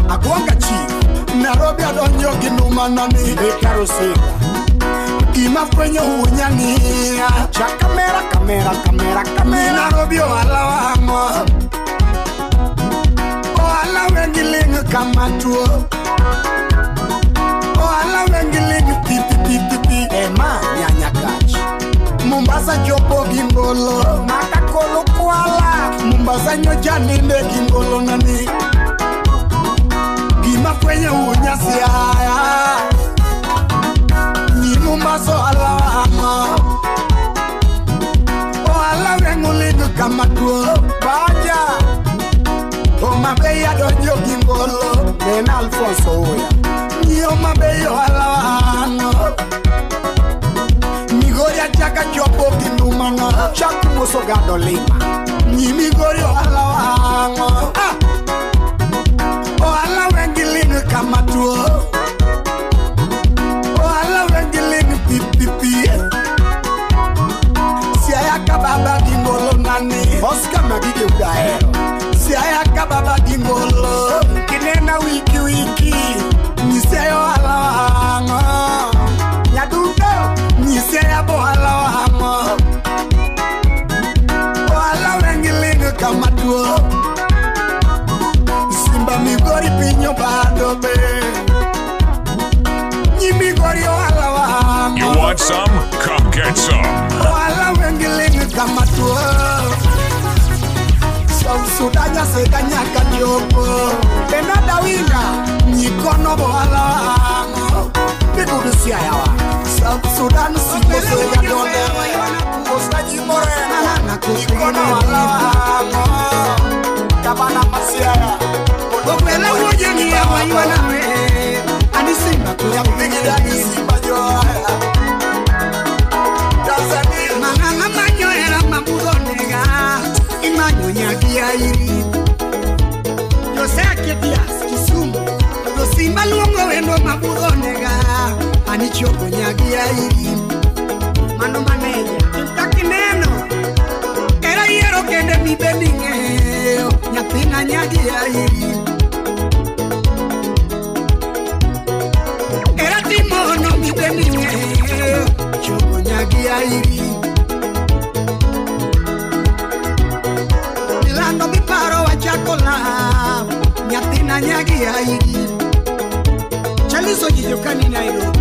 Agwonga chief Nairobi adonjo gi numa nani Ekarosega Gima fwenyo hunya ng'iya Cha kamera kamera kamera kamera Nairobi ohala wang'o Ohala wengi ling' kama tuo Ohala wengi ling' pi pi pi pi pi Ema nyanyakach Mombasa chopo gi ngolo Maka kolo kwala Mombasa nyocha ninde gi ngolo nani Gima kwenye unyasiaya Ni Mombasa alama Ohala wengulidu kama tuo Baja Homa Bay adonjo gingolo Nena Alfonso Oya Ni Homa Bay ohala Migori achaka chopo kinumano Chaku moso gado lima Ni Migori ohala Ohala wengilingu kama tuo Ohala wengilingu pipipi Siaya kababa gingolo nani Oscar Magige udaero Siaya kababa gingolo Kinena wiki wiki Nisiaya ohala Nyadundo Nisiaya bohala Ohala wengilingu kama tuo Simba Migori pinyo bado be Ni Migori ohala wango You want some? Come get some. Ohala wengilingu kama tuo Sudanya sedanya kachopo Benada winga Nikono bohala wango Bigurusia yawa South Sudan siko sega dole Kostaji Moreno Nikono ohala wango Kabana masiaya Okwela ujengi ya waiwana me Anisimba kuya Migidani simba joaya Tanzania Manganga manyo era mabudo nega Imanyo nyagia iri Jose Aketias Kisumu Simba luongo wendo mabudo nega Anichoko nyagia iri Mano maneja Kimtakineno Era yiero kende mibendi ng'eyo Nyathina nyagia iri Era timono mibendi ng'eyo Choko nyagia iri Milando miparo wachako love Nyathina nyagia iri Chaliso jijokani Nairobi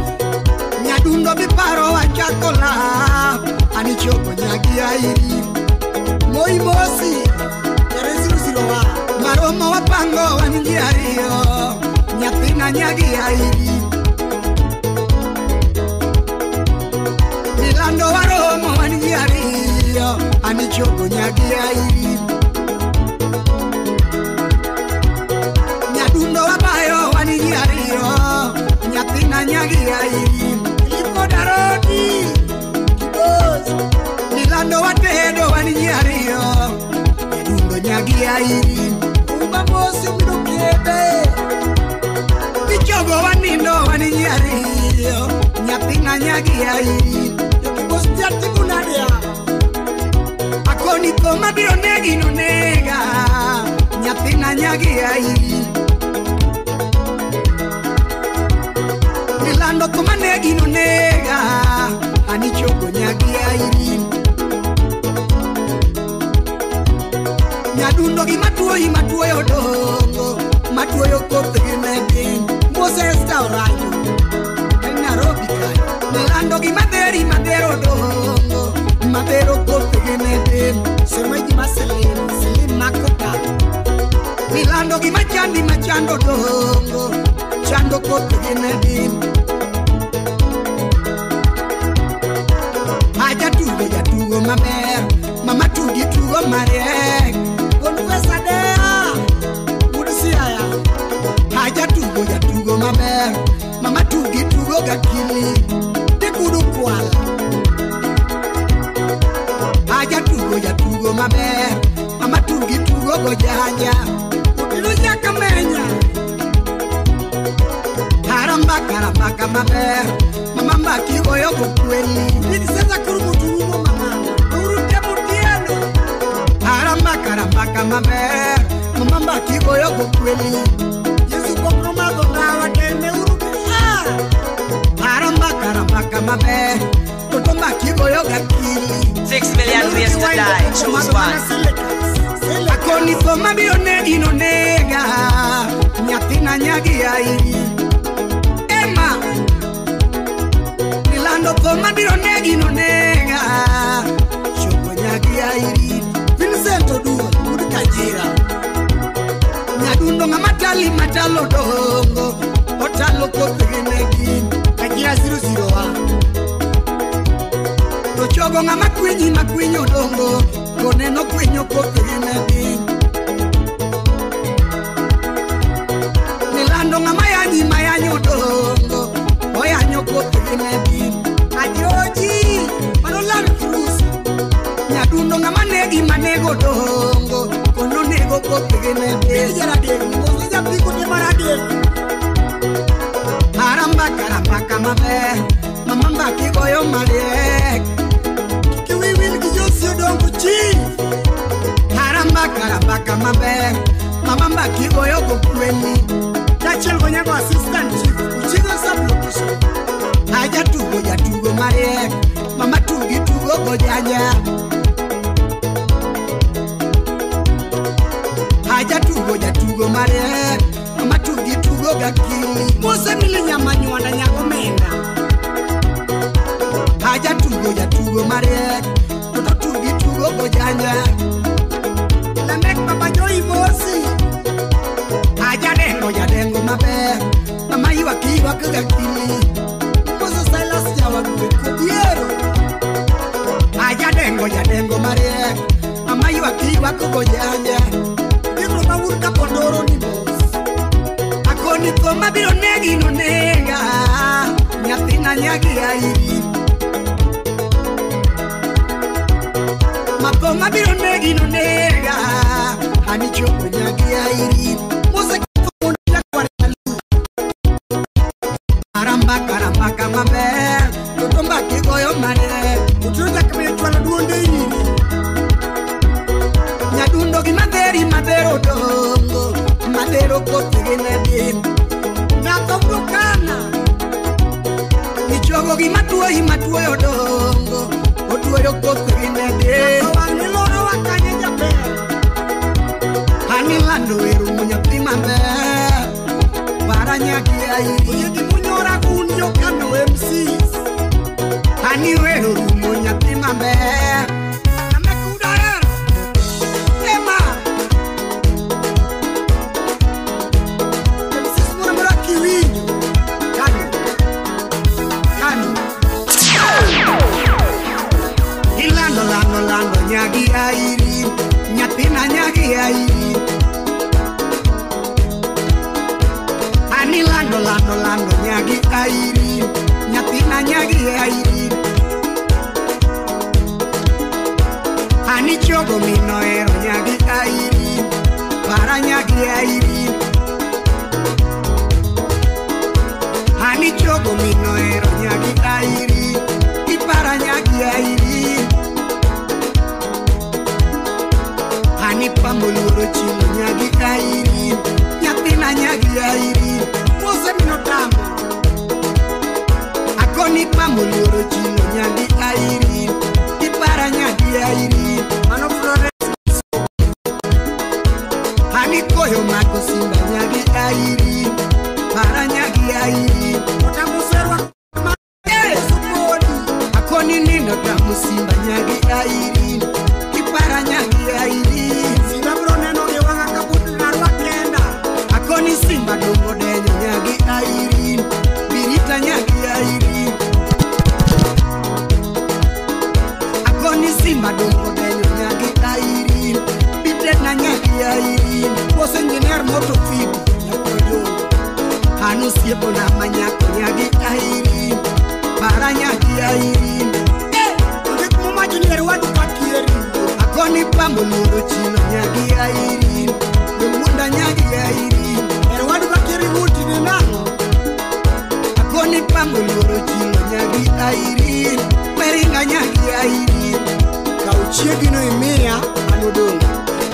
Nyadundo miparo wachako love Anichoko nyagia iri Moi mosi Terezuru Maromo wapango wanjiario Nyathina nyagia iri Milando waromo wanjiario Anichoko nyagia iri Nyadundo wabayo wanjiario Nyathina nyagia iri Ilipo darodi Kibozi Milando watedo wanjiario Nyadundo nyagia iri Uba mosi minukebe Michogo wanindo wanjiario Nyathina nyagia iri Yokibosi jatibunadia Akoni koma biro negi no nega Nyathina nyagia iri Milando koma negi no nega Anichoko nyagia iri Nyadundo gi matuoyi matuoyo dongo Matuoyo koth gi medin Moses Taoranjo En Nairobi kae Milando gi madheri madhero dongo Madhero koth gi medin Semeji maselim selim makota Milando gi machandi machando dongo Chando koth gi medin Aja tugo jatugo maber Mama tugi tugo mariek Konfesa dea Udusiaya Aja tugo jatugo maber Mama tugi tugo gakili Dikudu kwala Aja tugo jatugo maber Mama tugi tugo gojanja Utilu nyakamenya Haramba karambaka maber Mama mbaki goyo kukweli Nidiseza kurumuturumo mama Urute mutieno Haramba karambaka maber Mama mbaki goyo kukweli Yesu kokromado nawa tene uruke Haramba karambaka maber Toto mbaki goyo gakili 6 million ways to die, choose one. Akoni thoma biro negi no nega Nyathina nyagia iri Emma Milando thoma biro negi no nega Choko nyagia iri Vincent Oduor, Ud Kajira Nyadundo Nyadundo ng'ama tali matalo dongo otalo kothgi ne gin Kajira 001. To chogo ng'ama kwinyi makwinyo dongo koneno kwinyo kothgi ne gin. Nilando ng'ama yanyi mayanyo dongo oyanyo kothgi ne gin. Ajoji mano Land Cruiser. Nyadundo ng'ama negi manego dongo kono nego kothgi ne gin. Aramba karamba maber mama mbaki goyo mariek kiwiwil gi Josi Odongo chi. Aramba karamba maber mama mbaki goyo gokweni. Kachiel go nyago assistant chief uchigo sub location. Aja tugo jatugo mariek mama tugi tugo gojanja. Aja tugo jatugo mariek mama tugi tugo gakili. Mose mili nyamanyuanda nyago menda. Aja tugo jatugo mariek toto tugi tugo gojanja. Lamek baba joi mosi. Aja dengo jadengo maber mama ywak ywak gakili. Mose Silas jawadwe kodiero. Aja dengo jadengo mariek mama ywak ywak gojanja. Biro mawur kapondoro ni mos. Akoni tho mabiro negi no nega nyathina nyagi airi. Matho mabiro negi no nega ani chopo nyagi airi. Mose mondo nyakwar nyalu. Aramba karamba maber toto mbaki goyo mariek. Otieno jakamiyo chwalo duonde iri. Nyadundo gi madheri madhero dongo madhero kothgi ne din. Ng'ato brokana ichogo gi matuoyi matuoyo dongo otuoyo kothgi ne din. Wang'ni loro wakanye jaber. Ani lando wero nyathi maber para nyagi airi. Oyie gi munyora gun jokano MCs. Ani wero rumo nyathi maber. Nyagi airi nyathina nyagi airi. Ani lando lando lando nyagi airi nyathina nyagi airi. Ani chogo minoero nyagi airi para nyagi airi. Ani chogo minoero nyagi airi ipara nyagi airi. Ani pambo luoro chilo nyagi airi nyathina nyagi airi. Mose minotamo. Akoni pambo luoro chilo nyagi airi ipara nyagi airi. Mano Florence. Ani koyo mako simba nyagi airi para nyagi airi. Otamuserwa ma supodi. Akoni nindo tamu simba nyagi airi ipara nyagi airi. Simba bro neno gi wang'a kaput narwa kenda. Akoni simba dongo denyo nyagi airi birita nyagi airi. Akoni simba dongo denyo nyagi airi bitena nyagi airi. Bose engineer moto fit nyakojo. Hanu siepo na manyako nyagi airi para nyagi airi. Ondik mumacho ni erwadu kakieri. Akoni pambo luoro chilo nyagi airi wemunda nyagi airi. Erwadu kakieri wuti ni nang'o. Akoni pambo luoro chilo nyagi airi meringa nyagi airi. Kaw chiegino imiya anodong'.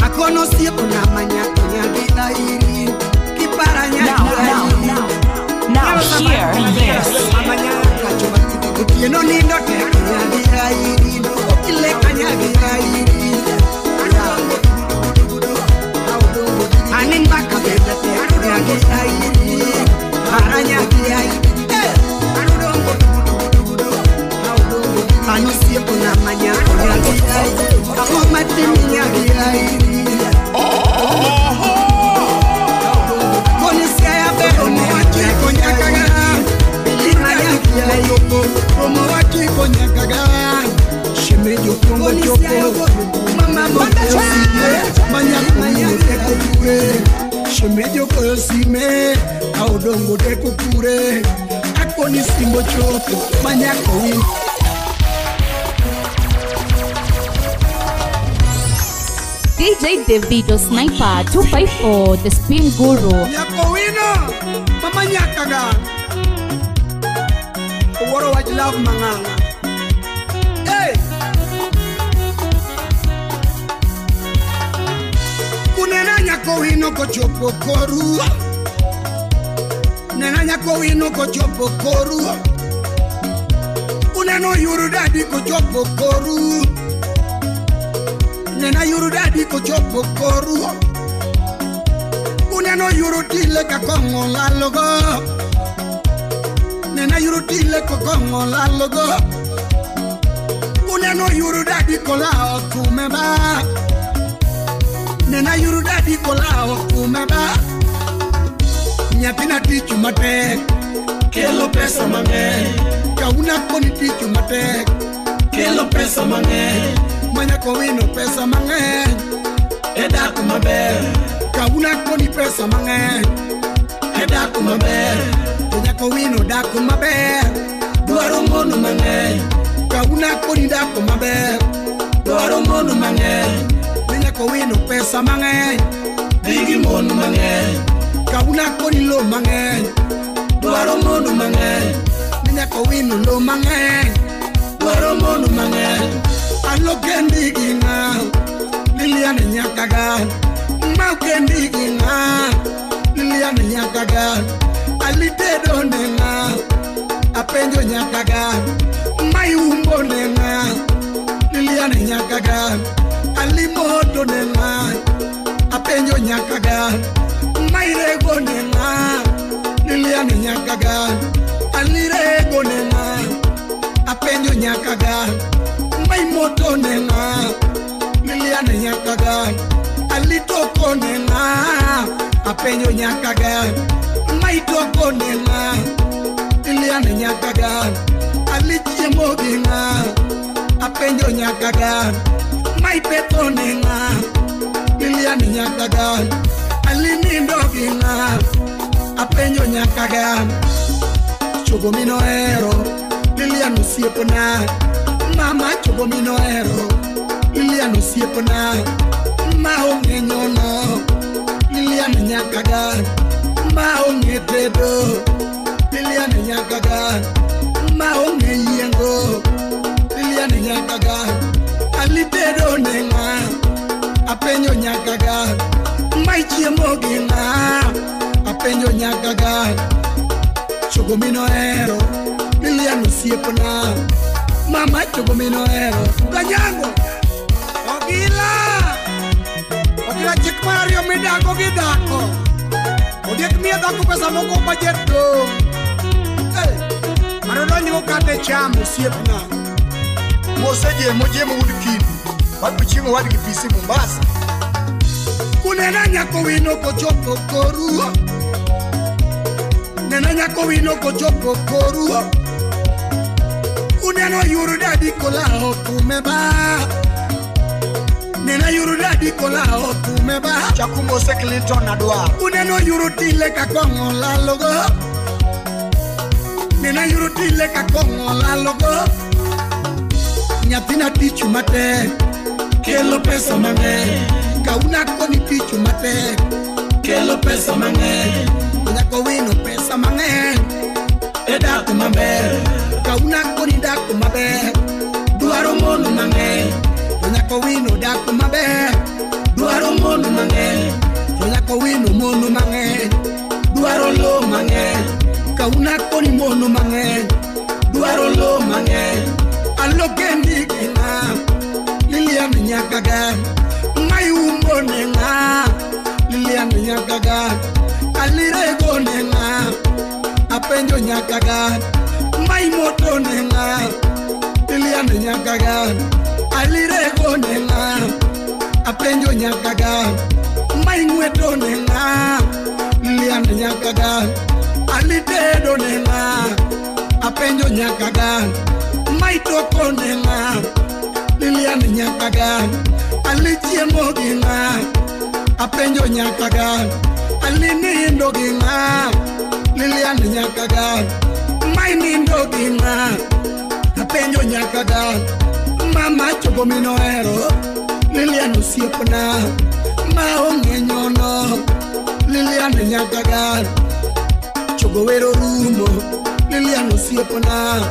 Akono siepo na manyako nyagi airi kipara nyagi airi. Now hear this. Otieno nindo tek nyagi airi okile kanyagi airi. Ani mbaka bende tek nyagi airi para nyagi airi. Anu siepo na manyako nyagi airi ako matimi nyagi airi. mokwongo chopo mama mogoyo sime manyako wino deko kure shemeji ogoyo sime aodongo deko kure akoni simbo chopo manyako wino. DJ Davido Sniper 254, the Spin Guru. Nyako wino, mama nyakaga. Oworo wach love mang'ang'a. Hey! Kunena nyako wino kochopo koru. Nena nyako wino kochopo koru. Uneno yuru dadi kochopo koru. Nena yuru dadi kochopo koru. Uneno yuru tile ka kong'o lalogo. Nena yuru tile ka kong'o lalogo. Uneno yuru dadi kolao kumeba. Nena yuru dadi kolao kumeba. Nyathina tich matek kelo pesa mang'eny. Kauna koni tich matek kelo pesa mang'eny. Manyako wino pesa mang'eny e dak maber. Kauna koni pesa mang'eny e dak maber. To nyako wino dak maber dwaro mon mang'eny. Kauna koni dak maber dwaro mon mang'eny. Nyako wino pesa mang'eny digi mon mang'eny. Kauna koni lo mang'eny dwaro mon mang'eny. Nyako wino lo mang'eny dwaro mon mang'eny. Alo kendi gi ng'a Lilian nyakaga. Ma kendi gi ng'a Lilian nyakaga. Alitedo ne ng'a apenjo nyakaga. Mayumbo ne ng'a Lilian nyakaga. Alimoto ne ng'a apenjo nyakaga. Mairego ne ng'a Lilian nyakaga. Alirego ne ng'a apenjo nyakaga. Maimoto ne ng'a Lilian nyakaga. Alitoko ne ng'a apenjo nyakaga. Maitoko ne ng'a Lilian nyakaga. Alichiemo gi ng'a apenjo nyakaga. Maipetho ne ng'a Lilian nyakaga. Alinindo gi ng'a apenjo nyakaga. Chogo minohero Lilian osiepna. Mama chogo minohero Lilian osiepna. Ma onge nyono Lilian nyakaga. Ma onge tedo Lilian nyakaga. Ma onge yiengo Lilian nyakaga. Alitedo ne ng'a apenjo nyakaga. Maichiemo gi ng'a apenjo nyakaga. Chogo minohero Lilian osiepna. Mama chogo minohero Kanyango Ogila Ogila chik mar ariyo midago gi dhako. Ondiek miyo dhako pesa moko bajet dong'. Hey, mano donjgo kata e cham osiepna. Mose jemo jemo wuod Kidi. Wadhi chiemo wadgi PC Mombasa. Kunena nyako wino kochopo koru. Nena nyako wino kochopo koru. Uneno yuru dadi kolao kumeba. Nena yuru dadi kolao kumeba. Chaku Mose Clinton adwaro. Uneno yuru tile ka kong'o lalogo. Nena yuru tile ka kong'o lalogo. Nyathina tich matek kelo pesa mang'eny. Kauna koni tich matek kelo pesa mang'eny. Nyako wino pesa mang'eny e dak maber. Kauna koni dak maber dwaro mon mang'eny. To nyako wino dak maber dwaro mon mang'eny. To nyako wino mon mang'eny dwaro lo mang'eny. Kauna koni mon mang'eny dwaro lo mang'eny. Alo kendi gi ng'a Lilian nyakaga. Mayumbo ne ng'a Lilian nyakaga. Alirego ne ng'a apenjo nyakaga. Maimoto ne ng'a Lilian nyakaga. Alirego ne ng'a apenjo nyakaga. Maing'weto ne ng'a Lilian nyakaga. Alitedo ne ng'a apenjo nyakaga. Maitoko ne ng'a Lilian Lilian nyakaga Ali chiemo gi ng'a apenjo nyakaga Ali nindo gi ng'a Lilian nyakaga Mai nindo gi ng'a apenjo nyakaga Mama chogo minohero Lilian osiepna ma onge nyono Lilian nyakaga Chogo wero rumo Lilian osiepna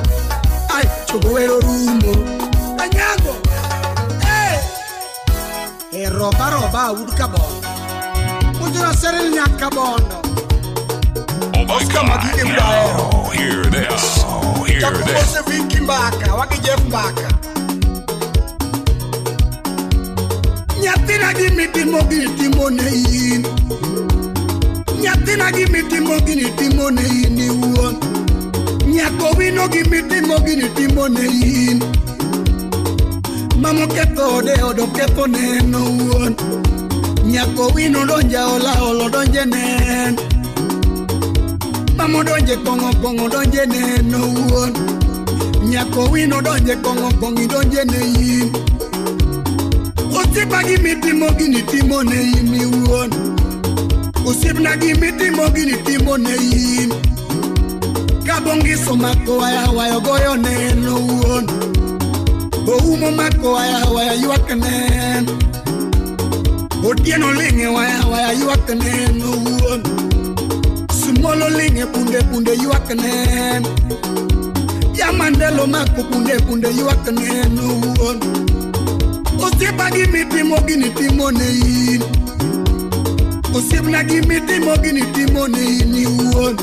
Ai chogo wero rumo Anyango eh e roba roba ud kabondo Ujuna Cyril nyakabondo. Oh my God, now hear this. Hear this. Wiki Mbaka, waki Jeff Mbaka. Nyathina gimitimo gini timo ne in. Nyathina gimitimo gini timo ne in iwuon. Nyako wino gimitimo gini timo ne in. Mama ketho ode odo ketho neno wuon. Nyako wino donja ola olo donje nen. Mama donje kongo kongo donje neno wuon. Nyako wino donje kongo kongi donje ne in. Osiepa gimitimo gini timo ne in iwuon. Osiepna gimitimo gini timo ne in. Kabongiso mako waya waya goyo neno wuon. Oumo mako waya waya ywak nen. Otieno linge waya waya ywak neno wuon. Sumolo linge punde punde ywak nen. Yamandelo mako punde punde ywak neno wuon. Osiepa gimitimo gini timo ne in. Osiepna gimitimo gini timo ne in iwuon.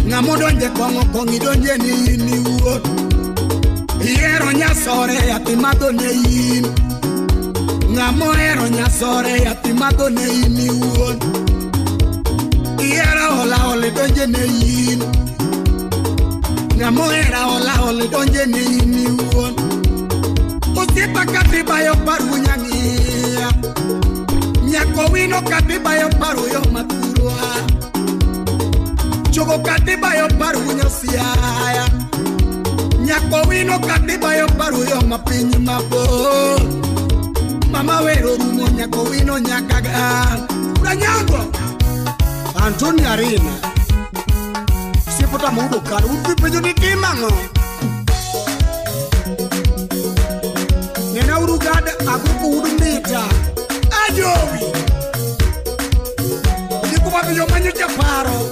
Ng'amo donje kong'o kong'i donje ne in iwuon. Ihero nyasore yathi madho ne in. Ng'amo hero nyasore yathi madho ne in iwuon. Ihero hola hole donje ne in. Ng'amo hero hola hole donje ne in iwuon. Osiepa katibayo paru nyang'iya. Nyako wino katibayo paru yo mathurwa. Chogo katibayo paru nyosiaya. Nyako wino katibayo paru yo mapiny mabor. Mama wero rumo nyako wino nyakaga. Uranyango Anthony Arena. Sipota mudo kar upi penjo ni timang'o. Nena urugada aguko udumita. Ajowi Ndikuba penjo manyo chaparo.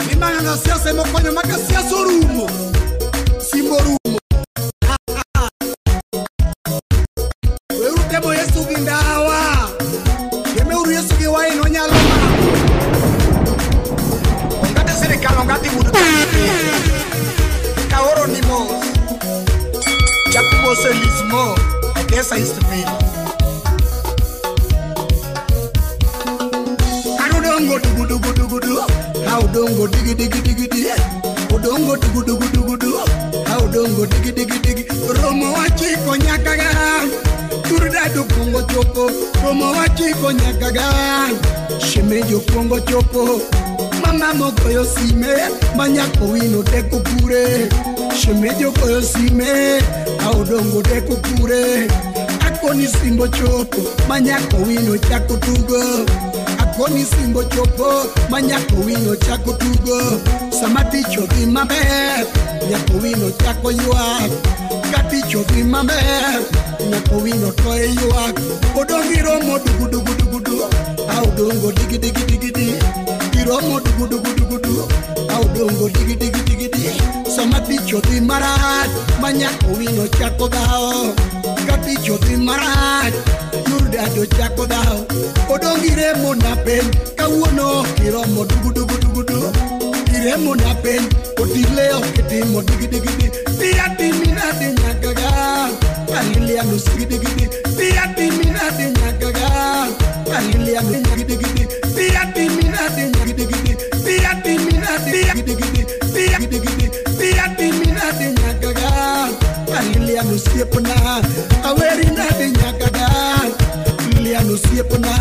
Nimanga siasa mokonyo maka siasa orumo. Simbo rumo. Weuru temo Yesu gi ndawa. Temeuru Yesu gi wain onyalo mako. Ongate sirikal ongati wuod Kaoro ni mos. Jakubo Selismo Egesa Eastville. Arudongo dugu dugu dugu du. Audongo digi digi digi di. Odongo dugu dugu dugu du. Audongo digi digi digi. Romo wachiko nyakaga. Turda kuongo chopo. Romo wachiko nyakaga. Shemejo kuongo chopo. Mama mogoyo sime. Manyako wino teko kure. Shemejo goyo sime. Audongo teko kure. Akoni simbo chopo. Manyako wino chako tugo. Akoni simbo chopo. Manyako wino chako tugo. Sama tich odhi maber. Nyako wino chako ywak. Ka tich odhi maber. Nyako wino to ywak. Odongi romo dugu dugu dugu du. Audongo digi digi digi di. Iromo dugu dugu dugu du. Audongo digi digi digi di. Sama tich odhi marach. Manyako wino chako dhawo. Ka tich odhi marach. Yurdado chako dhawo. Odongi remo na pen. Kawuono kiromo dugu dugu dugu du. Iremo na pen. Otile ok timo digi digi di. Pia timinade nyakaga. Aliliano digi digi di. Pia timinade nyakaga. Aliliano digi digi di. Pia timinade digi digi di. Pia timinade digi digi di. Pia digi di. Pia timinade nyakaga. Aliliano osiepna. Aweri nade nyakaga. Lilian osiepna.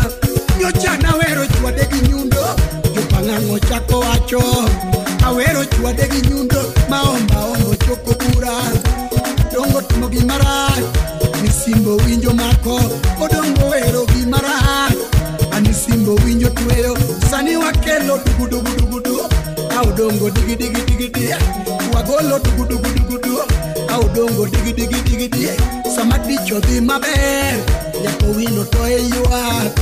Nyocha nawero chwade gi nyundo. Jopang'ang'o chako wacho. Awero chwade gi nyundo. Maomba ombo choko bura. Dongo timo gimarach. Wagolo dugu dugu dugu du Audongo digi digi digi di Wagolo dugu dugu dugu du Audongo digi digi digi di Sama tich odhi maber Nyako wino to e ywak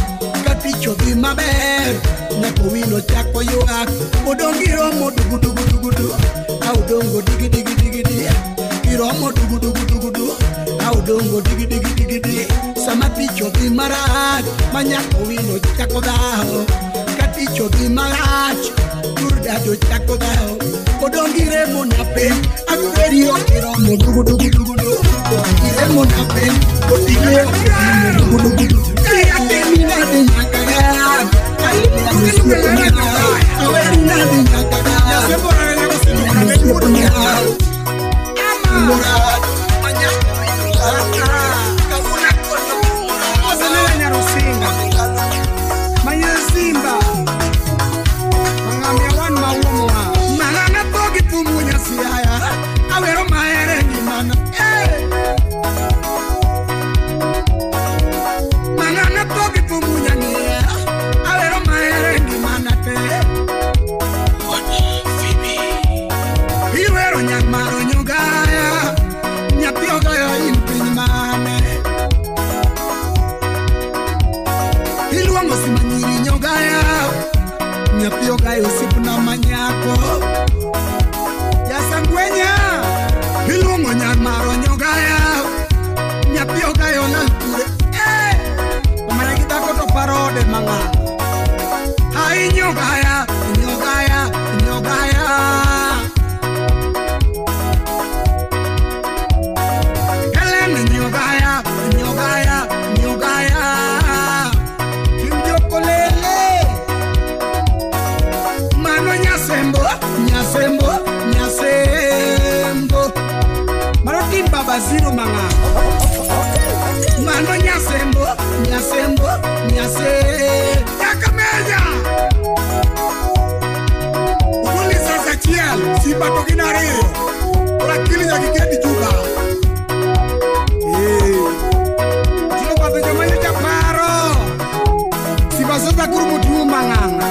Ka tich odhi maber Nyako wino chako ywak Odong iromo dugu dugu dugu du Audongo digi digi digi di Iromo dugu dugu dugu du Audongo digi digi digi di Sama tich odhi marach Ma nyako wino chako dhawo Ka tich odhi marach Durdado chako dhawo Odong iremo na piny Akweri ok iromo dugu dugu dugu du Iremo na piny Oting'e ok iromo dugu dugu dugu Atemi nade nyaka ga Aweri nade nyaka ga Zero manga Mano nyasembo nyasembo nyase Yakamenya Uguli sasa chiel Simba to gin ariyo Orakili nyaka iketi juba Tino kwatho joma nyocha paro Simba sasa koro moting'o mang'ang'a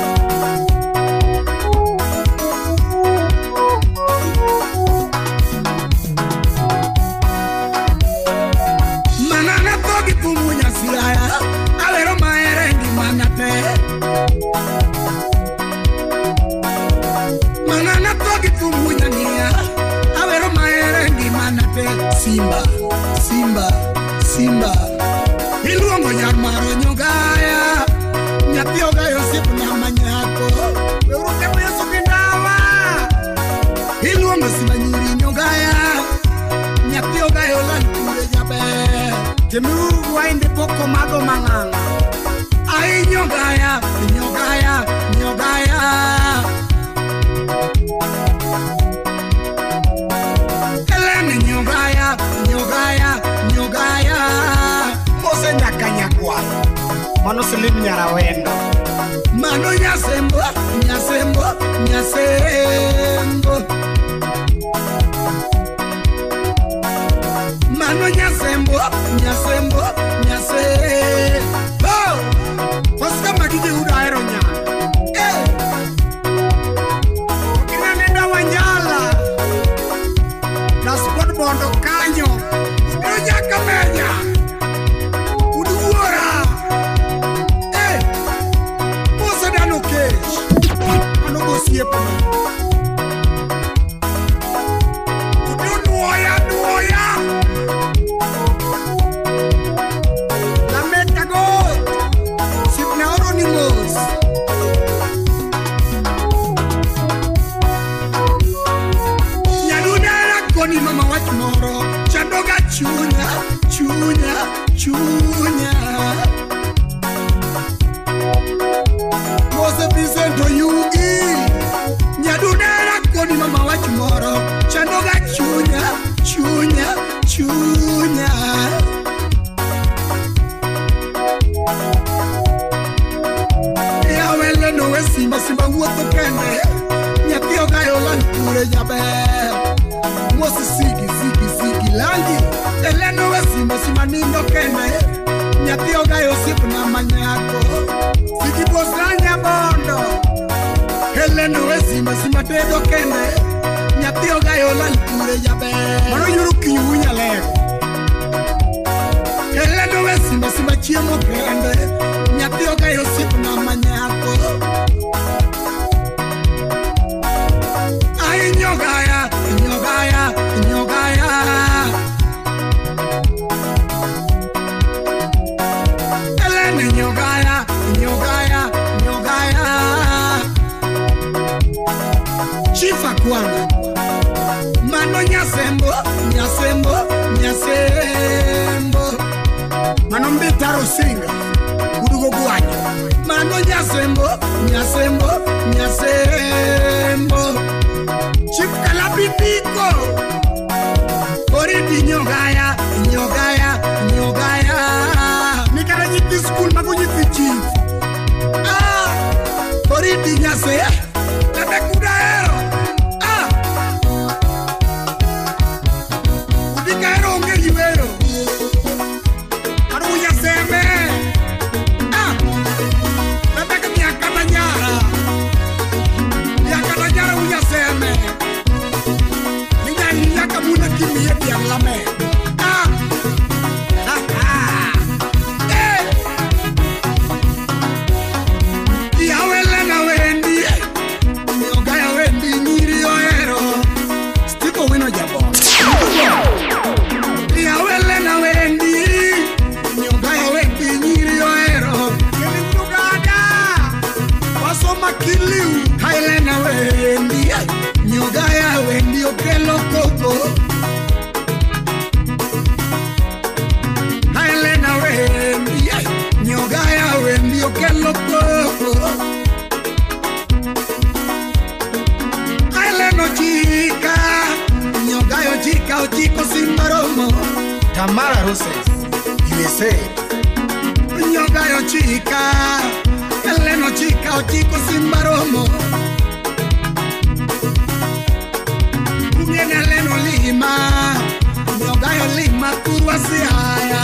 Simba, Simba, Simba Iluongo nyar maro nyogaya Nyathi ogayo osiepna manyako Weuru temo Yesu gi ndawa Iluongo simba nyiri nyogaya Nyathi ogayo lal kure jaber Temiuru wainde pok omadho mang'ang'a Ai nyogaya, nyogaya, nyogaya Nyogaya, nyogaya, nyogaya Mose nyaka nyakwa Mano Slim Nyarawendo Mano nyasembo, nyasembo, nyasembo Mano nyasembo, nyasembo, nyasembo Oscar Magije uda ahero nyaka Okinanenda Wanjala Sport bondo kanyo Udo nyaka menya Uduora Mose dano kech Mano gosiepna Udo nuoya nuoya Lameta got Sipna oro ni mos Ni mama wach moro chandoga chunya chunya chunya Mose Vincent Oyugi Nyadunera koni mama wach moro chandoga chunya chunya chunya Yawele no we simba simba wuotho kende Nyathi ogayo lal kure jaber Mosi sigi sigi sigi langi Eleno we simba simba nindo kende Nyathi ogayo osiepna manyako Sigi bosna nyabondo Elena we simba simba tedo kende. Nyathi ogayo lal kure jaber. Mano yuru kinyu nyalego. Elena we simba simba chiemo kende. Nyathi ogayo sipna manyako. Ai nyogaya, nyogaya, nyogaya. Elena nyogaya, nyogaya, nyogaya. Chifa kwana. Mano nyasembo, nyasembo, nyasembo. Mano mbitaro singa. Udugo guanyo. Mano nyasembo, nyasembo, nyasembo. Chief kalapitiko. Oridi nyogaya, nyogaya, nyogaya. Nikara nyithi school mago nyithi chief. Ah, oridi nyase. Labe kudaero. Ah. Udikaero onge yiwero. Aru nyaseme. Ah. Labe kamiakata nyara. Yakata nyara unyaseme. Muna kimi yebi ang lame. Ah! Ha ha! Eh! Yawele na wendi. Nyogaya wendi nyiri oero. Stiko wino jabo. Yawele na wendi. Nyogaya wendi nyiri oero. Kili mrugada. Wasoma kiliu. Haile na wendi. Nyogaya wendi okelo koko. Helena wendi, nyogaya wendi okelo koko. Helena chica, nyogaya chica ochiko simbaromo. Tamara Roses, USA. Nyogaya chica, Helena chica ochiko simbaromo. Leno lima, nyogayo lima kurwa siaya.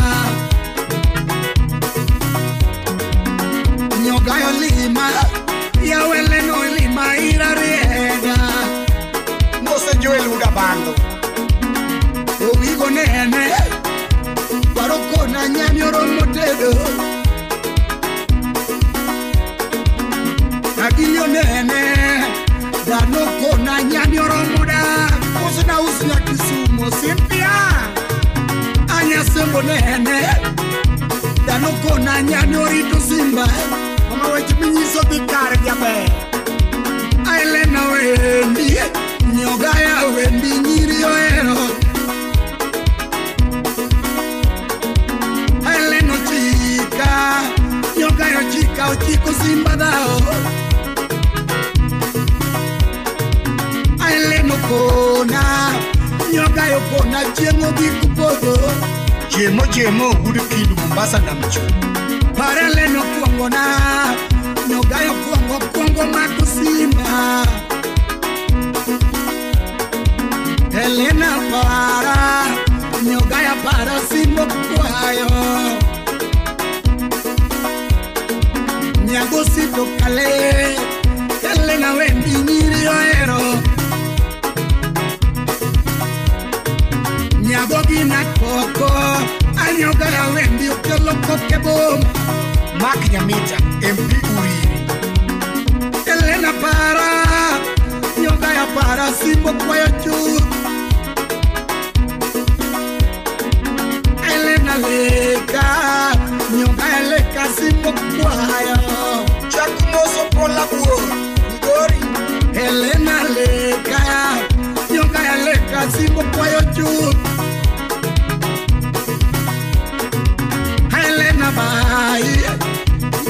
Nyogayo lima, yawe leno lima irariega. Mose Joel Udabando. Owigo nene, paroko na nyami oromo tedo. Agilio nene, danoko na nyami oromo da. Na usi ya Kisumu Cynthia anya sembo nene danoko na nyani orito simba mama weche minyiso dhi kare jaber. Elena wendi nyogaya wendi nyiri ohero. Elena chika nyogaya chika ochiko simba dhao. Elena kona nyogayo kona chiemo gi kupodho. Chiemo chiemo gudu kidu Mombasa na mchu. Para Elena kuongo na nyogayo kuongo kuongo mako simba. Elena para nyogaya para simbo kwayo. Nyago sito kale Elena wendi nyiri ohero. Nyago gina koko anyogaya wendi okelo koke bom. Mark Nyamita MP Uriri. Elena para nyogaya para simbo kwayo chu. Elena leka nyogaya leka simbo kwayo. Chakumoso pola buo Migori. Elena leka nyogaya leka simbo kwayo chu. Elena bai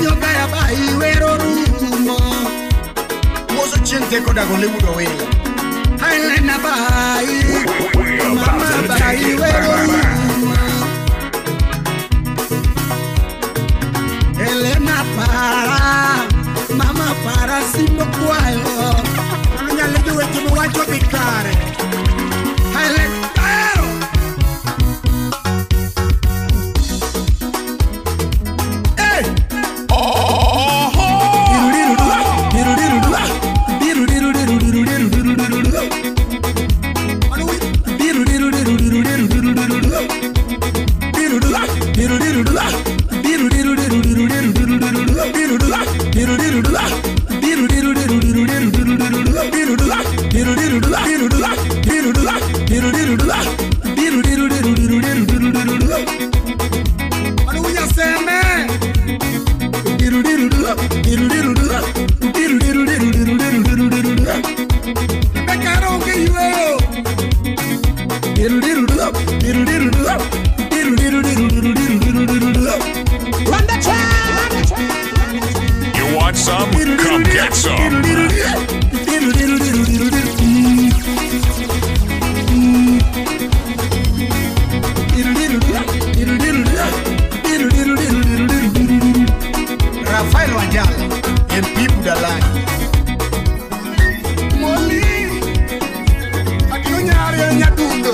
nyogaya bai wero rumo. Moso chieng' teko dago lewudo welo. Elena bai mama bai wero rumo. Elena para mama para simbo kwayo. Mano nyalo weche miwacho dhi kare. Elena Manuya seme. Run the track. You want some? Come get some. Rafael Wanjala, MP Budalani. Moli, akiyonyari nyadundo,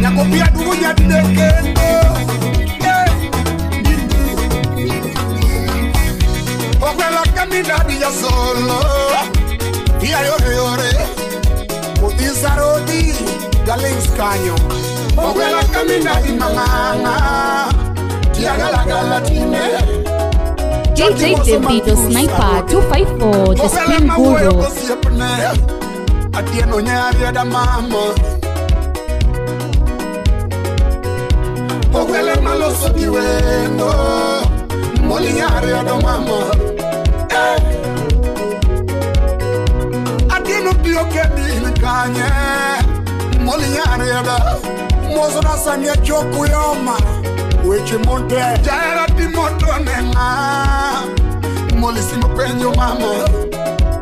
nyakopia dugo nyadekendo. Ogwela kamina diya solo, dia yore yore, odisarodi galings kanyo. Ogwela kamina di manganga, dia gala gala time. DJ Davido Sniper 254, the Spin Guru. Atieno nyari da mama. Ogwela maloso diwendo, moli nyari da mama. Atieno dio kedin kanye, moli nyari da. Mozo na samia choku yoma. Weche monte jara di moto nenga. Moli simo penyo mama.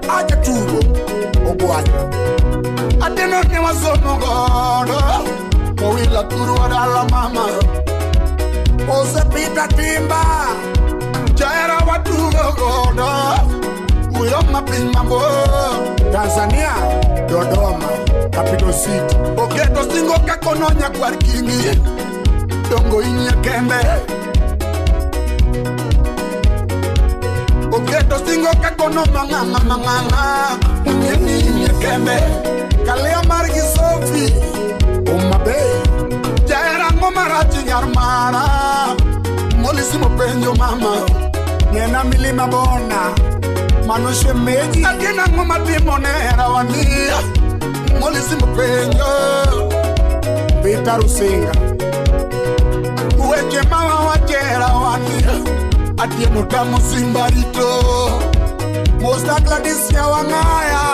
Aja tugo ogwanyo. Ateno ne wasomo godo. Owila turu adala mama. Ose pita timba. Jara watugo godo. Uyoma piny mambo. Tanzania Dodoma Capital City. Oketo singo kakono nyakwar kingi. Dongo inya kembe. Oketo singo kakono manganga manganga. Unyeni inya kembe. Kalea margi Sofi Omabe. Jaera ngomarachi nyarmara. Molisi mopenjo mama. Nena milima bona. Mano shemeji. Agena ngomatimo nera wania. Molisi mopenjo. Peter Rusinga. Weche mama wachera wania. Atieno tamo simbarito. Mosta Gladys ya wangaya.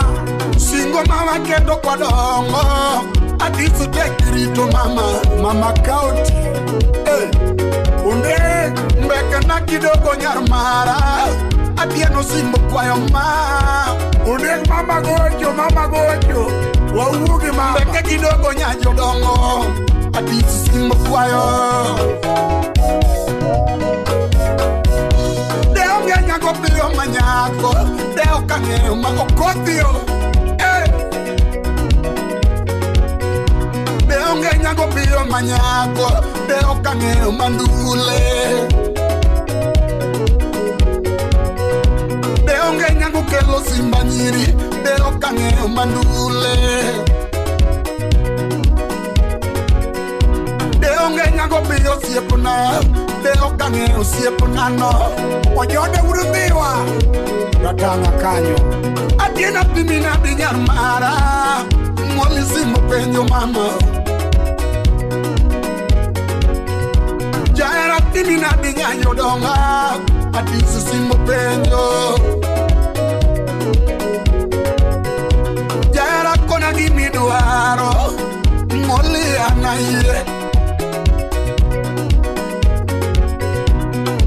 Singo mama kedo kwa dongo. Atisu tekirito mama. Mama county. Hey. Unde mbeke na kidogo nyarmara. Atieno simbo kwa yoma. Unde mama gocho, mama gocho. Waugi mama. Mbeke kidogo nyajo dongo. Atisu simbo kwa yo. Deo nyanyago pilio manyako. Deo kangeo makokotio. Eh. Deo nyanyago pilio manyako. Deo kangeo mandule. Deo nyanyago kelo simba nyiri. Deo kangeo mandule. Deo nyanyago pilio siepuna. Deo kangeo siepuna no. Ojode urumbiwa. Ratanga kanyo. Atiena pimina binyarmara. Molisi mopenjo mama. Jaera pimina binyanyo donga. Atisu simopenjo. Jaera kona gimiduaro. Moli anaye.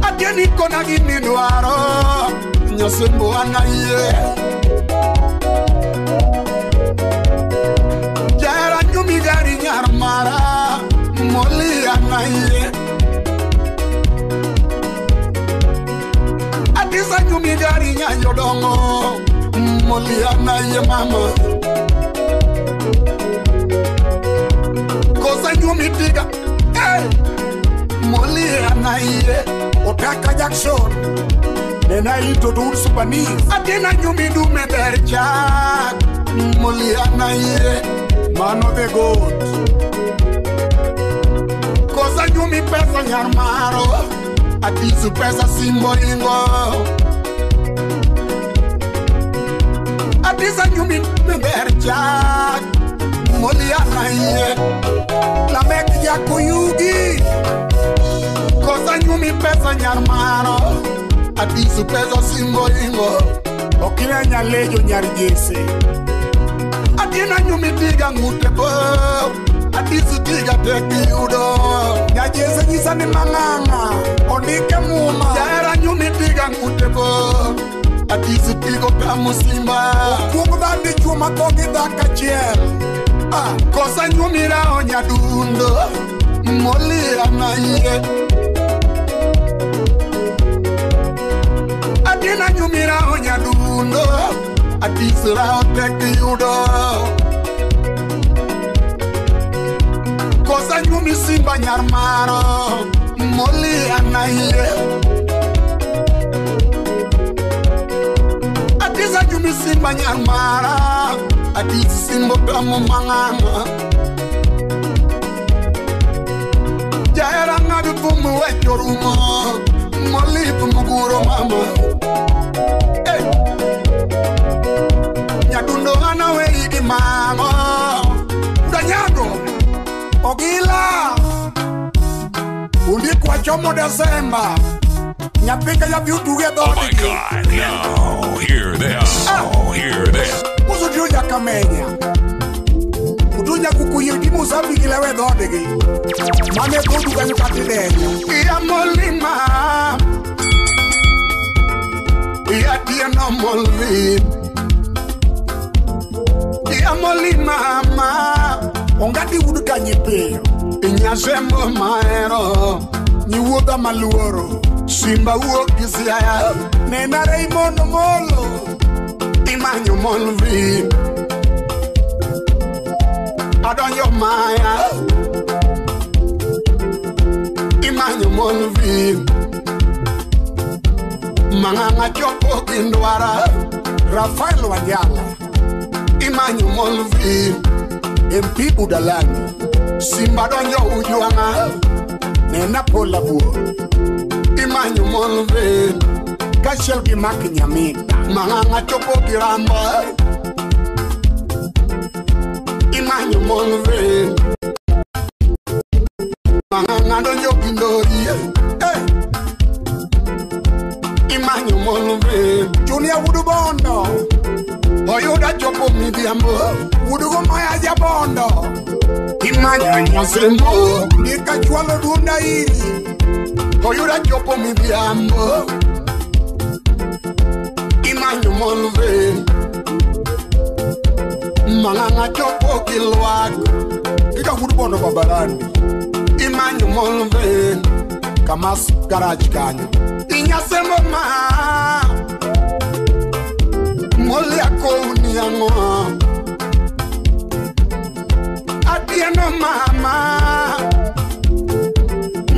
Atieni kona gimiduaro. Nyasembo anaye. Jaera nyumi gari nyarmara. Moli anaye. Atisa nyumi gari nyayodongo. Moli anaye mama. Kosa nyumi tiga. Hey! Moli anaye. Otaka Jackson. Nena ilito dur supanis. Atena nyumi dume berchak. Moli anaye. Man of the goat. Kosa nyumi pesa nyarmaro. Atisu pesa simbo ingo. Atisa nyumi berchak. Moli anaye. Lamek ya kuyugi. pesa nyar maro. Atiso pesa simbo ingo. Okina nyalejo nyar jese. Atieno nyumi tiga ng'ute bo. Atiso tiga tek yudo. Nyajese nyisa ni mang'ang'a. Ondike muma. Jahera nyumi tiga ng'ute bo. Atiso tigo kamo simba. Okuong dha dichuo matho gi dhako achiel. Ah, kosa nyumi rao nyadundo. Moli anaiye. Atieno nyumi rao nyadundo. Atiso rao tek yudo. Kosa nyumi simba nyar maro. Moli anaiye. Atisa nyumi simba nyar mara. Atisa simbo kamo mang'ang'a. Jahera ng'ado thum wecho rumo. Moli thum guro mama. Hey. Nyadundo an aweri gi mama. Danyago. Ogila. Undikwa chomo Desemba. Nyathi ka nyathi otuge Oh my dhoodgi. God. Now, hear this. Oh, hear this. Usutuja kamenya. Utunya kukuyi timo usafi gilewe dhoodgi. Mane dhodu kanyo kata idenyo. Iya molima. Iya tieno molvi. Iya molima ma. Ongati wuod kanyipiyo. Inyasembo mahero. Nyiwuodha maluoro. Simba wuok gi Siaya. Nena Raymond Omolo. Imanyo molvi. Adonjo maya. Imanyo molvi. Mang'ang'a chopo gi ndwara. Rafael Wanjala. Imanyo molvi. MP Budalani. Simba donjo Ujwang'a. Nena Paul Abuor. Imanyo molvi. Kaachiel gi Mark Nyamita. Mang'ang'a chopo gi Ramba. Imanyo molvi. Mang'ang'a donjo gi Ndori. Hey. Imanyo molvi. Junior Wuod Bondo. Oyuda chopo midhiambo. Wuod Maya Jabondo. Imanyo nyasembo. Nikachwalo duonda iri. Oyuda chopo midhiambo. Imanyo molvi. Mang'ang'a chopo gi lwak. Ika Wuod Bondo Babarani. Imanyo molvi. Kamas garage kanyo. Inyasembo ma. Moli akouni ang'o. Atieno mama.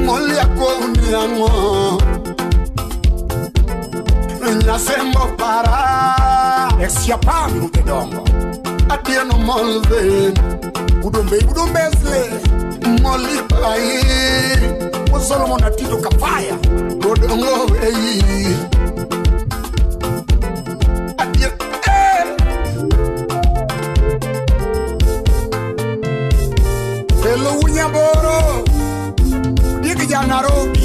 Moli akouni ang'o. Nyasembo para. Ex-Japan Rute Dongo. Atieno molvi. Udombe Udombesle. Moli pai. Solomon Atito Kafaya. Godongo wei. Atieno. Hello Unyaboro. Diki ja Nairobi.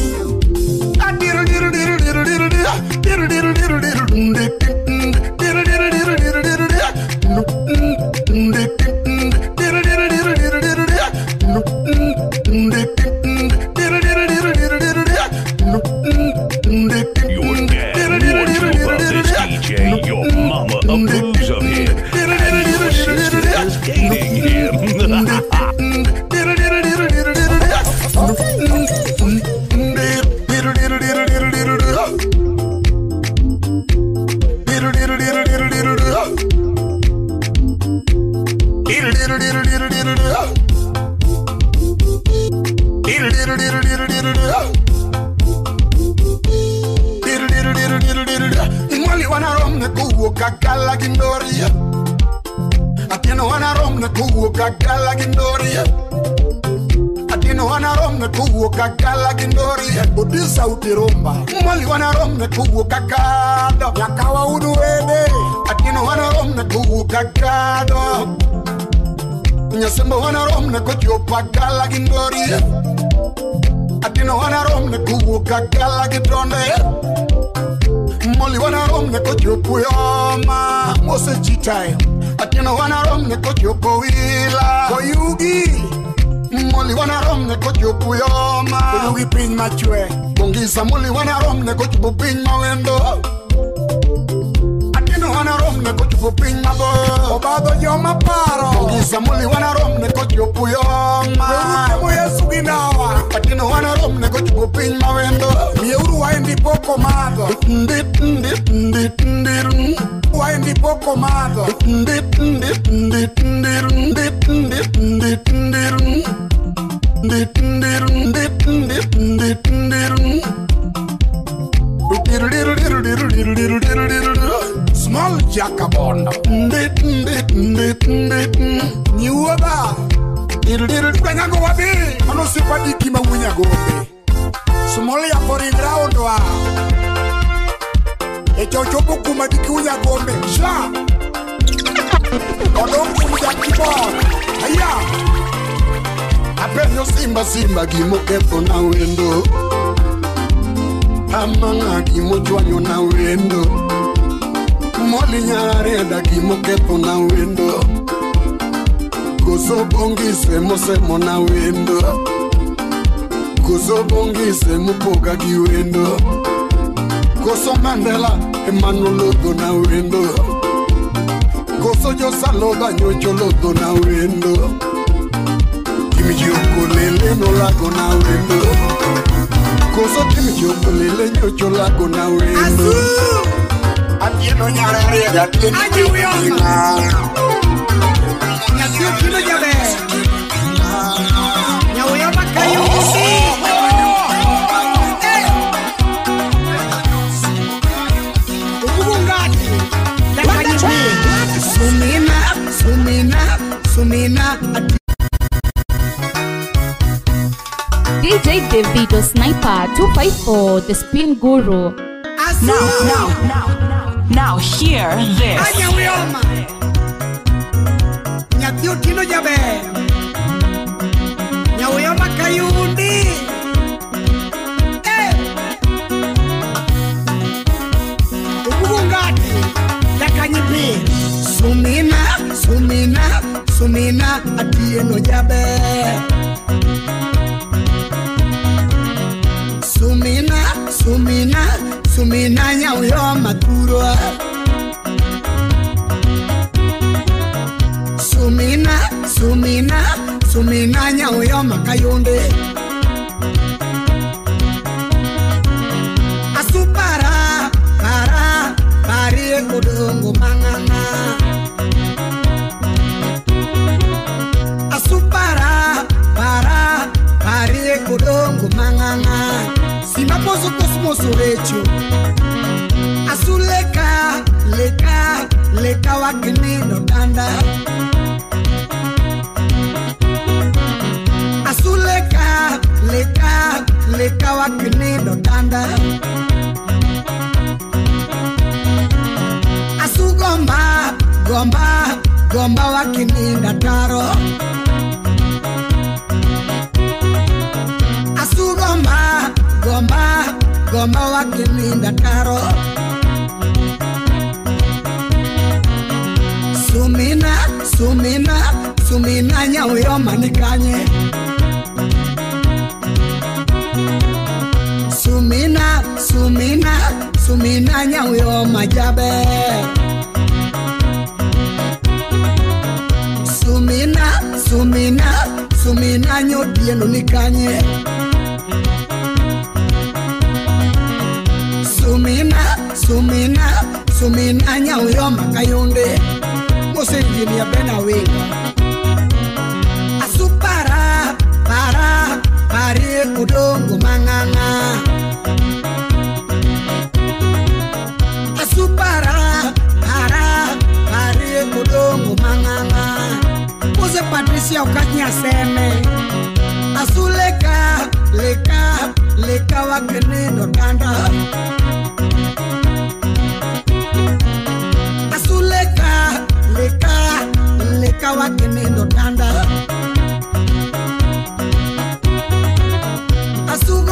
Your dad warned you about this DJ. Your mama approves of him. And your sister is dating him. Mwali wanarom kowuok Akala gi Ndoria. Atieno wanarom ne kowuok Akala gi Ndoria. Atieno wanarom ne kowuok Akala gi Ndoria. Odi sauti rumba. Mwali wanarom ne kowuok Akado. Nyaka waudu wede. Atieno wanarom ne kowuok Akado. Nyasembo wanarom ne kochopo Akala gi Ndoria. Atino wanarom ne kuwuok kagala gi tonde. Moli wanarom ne kochopo yoma mose chitayo. Atino wanarom ne kochopo wila koyugi. Moli wanarom ne kochopo yoma koyugi piny machwe. Bongisa moli wanarom ne kochopo piny mawendo. Atino wanarom ne kochopo piny mabor. Obadho joma paro. Bongisa moli wanarom ne kochopo yoma. Weuru Yesu gi ndawa. Atino wanarom ne kochopo piny mawendo. Miyeuru waendi pok omadho. Ndit ndit ndit ndir. Waendi pok omadho. Ndit ndit ndit ndir. Ndit ndit ndit ndir. Ndit ndir ndit ndit ndit ndir. Small Jackabondo. Ndit ndit ndit ndit. Nyiwuodha. Kanyango wadhi. Mano sipadiki ma wunya gombe. Small ya for ground wa. E chochopo kuma diki wunya gombe. Sha. Odong kuma kibon. Aya. Apenyo simba simba gimoketho na wendo. Amanga gimochwanyo na wendo. Moli nyarareda gimoketho na wendo. Koso bongise mosemo na wendo. Koso bongise mopoga gi wendo. Koso Mandela emanolodho na wendo. Koso josaloga nyocho lodho na wendo. Kimjokolele nolago na wendo. Koso kimjokolele nyocho lago na wendo. Atieno nyarareda atieno Nyathi Okino jaber. Nyawuoyo makayusi. Ubugu ngati. Sumina, sumina, sumina. DJ Devito Sniper 254, the spin guru. Now hear this. Nyathi Okino jaber. Nyawuoyo makayundi. Ubugu ngati. Jakanyipi. Sumina, sumina, sumina Atieno jaber. Sumina, sumina, sumina nyawuoyo mathuro. Sumina, sumina, sumina nyawuoyo makayonde. Asupara, para, parie kodongo mang'ang'a. Asupara, para, parie kodongo mang'ang'a. Simaposo kosmos orecho. Asuleka, leka, leka wakinindo danda. Asuleka, leka, leka wakinindo danda. Asugomba, gomba, gomba wakininda taro. Asugomba, gomba, gomba wakininda taro. Sumina, sumina, sumina nyawuoyo manikanye. Sumina, sumina, sumina nyawuoyo majaber. Sumina, sumina, sumina nyotieno nikanye. Sumina, sumina, sumina nyawuoyo makayonde. Mose engineer Ben Awinga. Asupara, para, parie udongo mang'ang'a. Asupara, para, parie udongo mang'ang'a. Mose Patricia Okatnya seme. Asuleka, leka, leka wakenendo tanda. Asuleka, leka, leka wakenendo tanda. Asu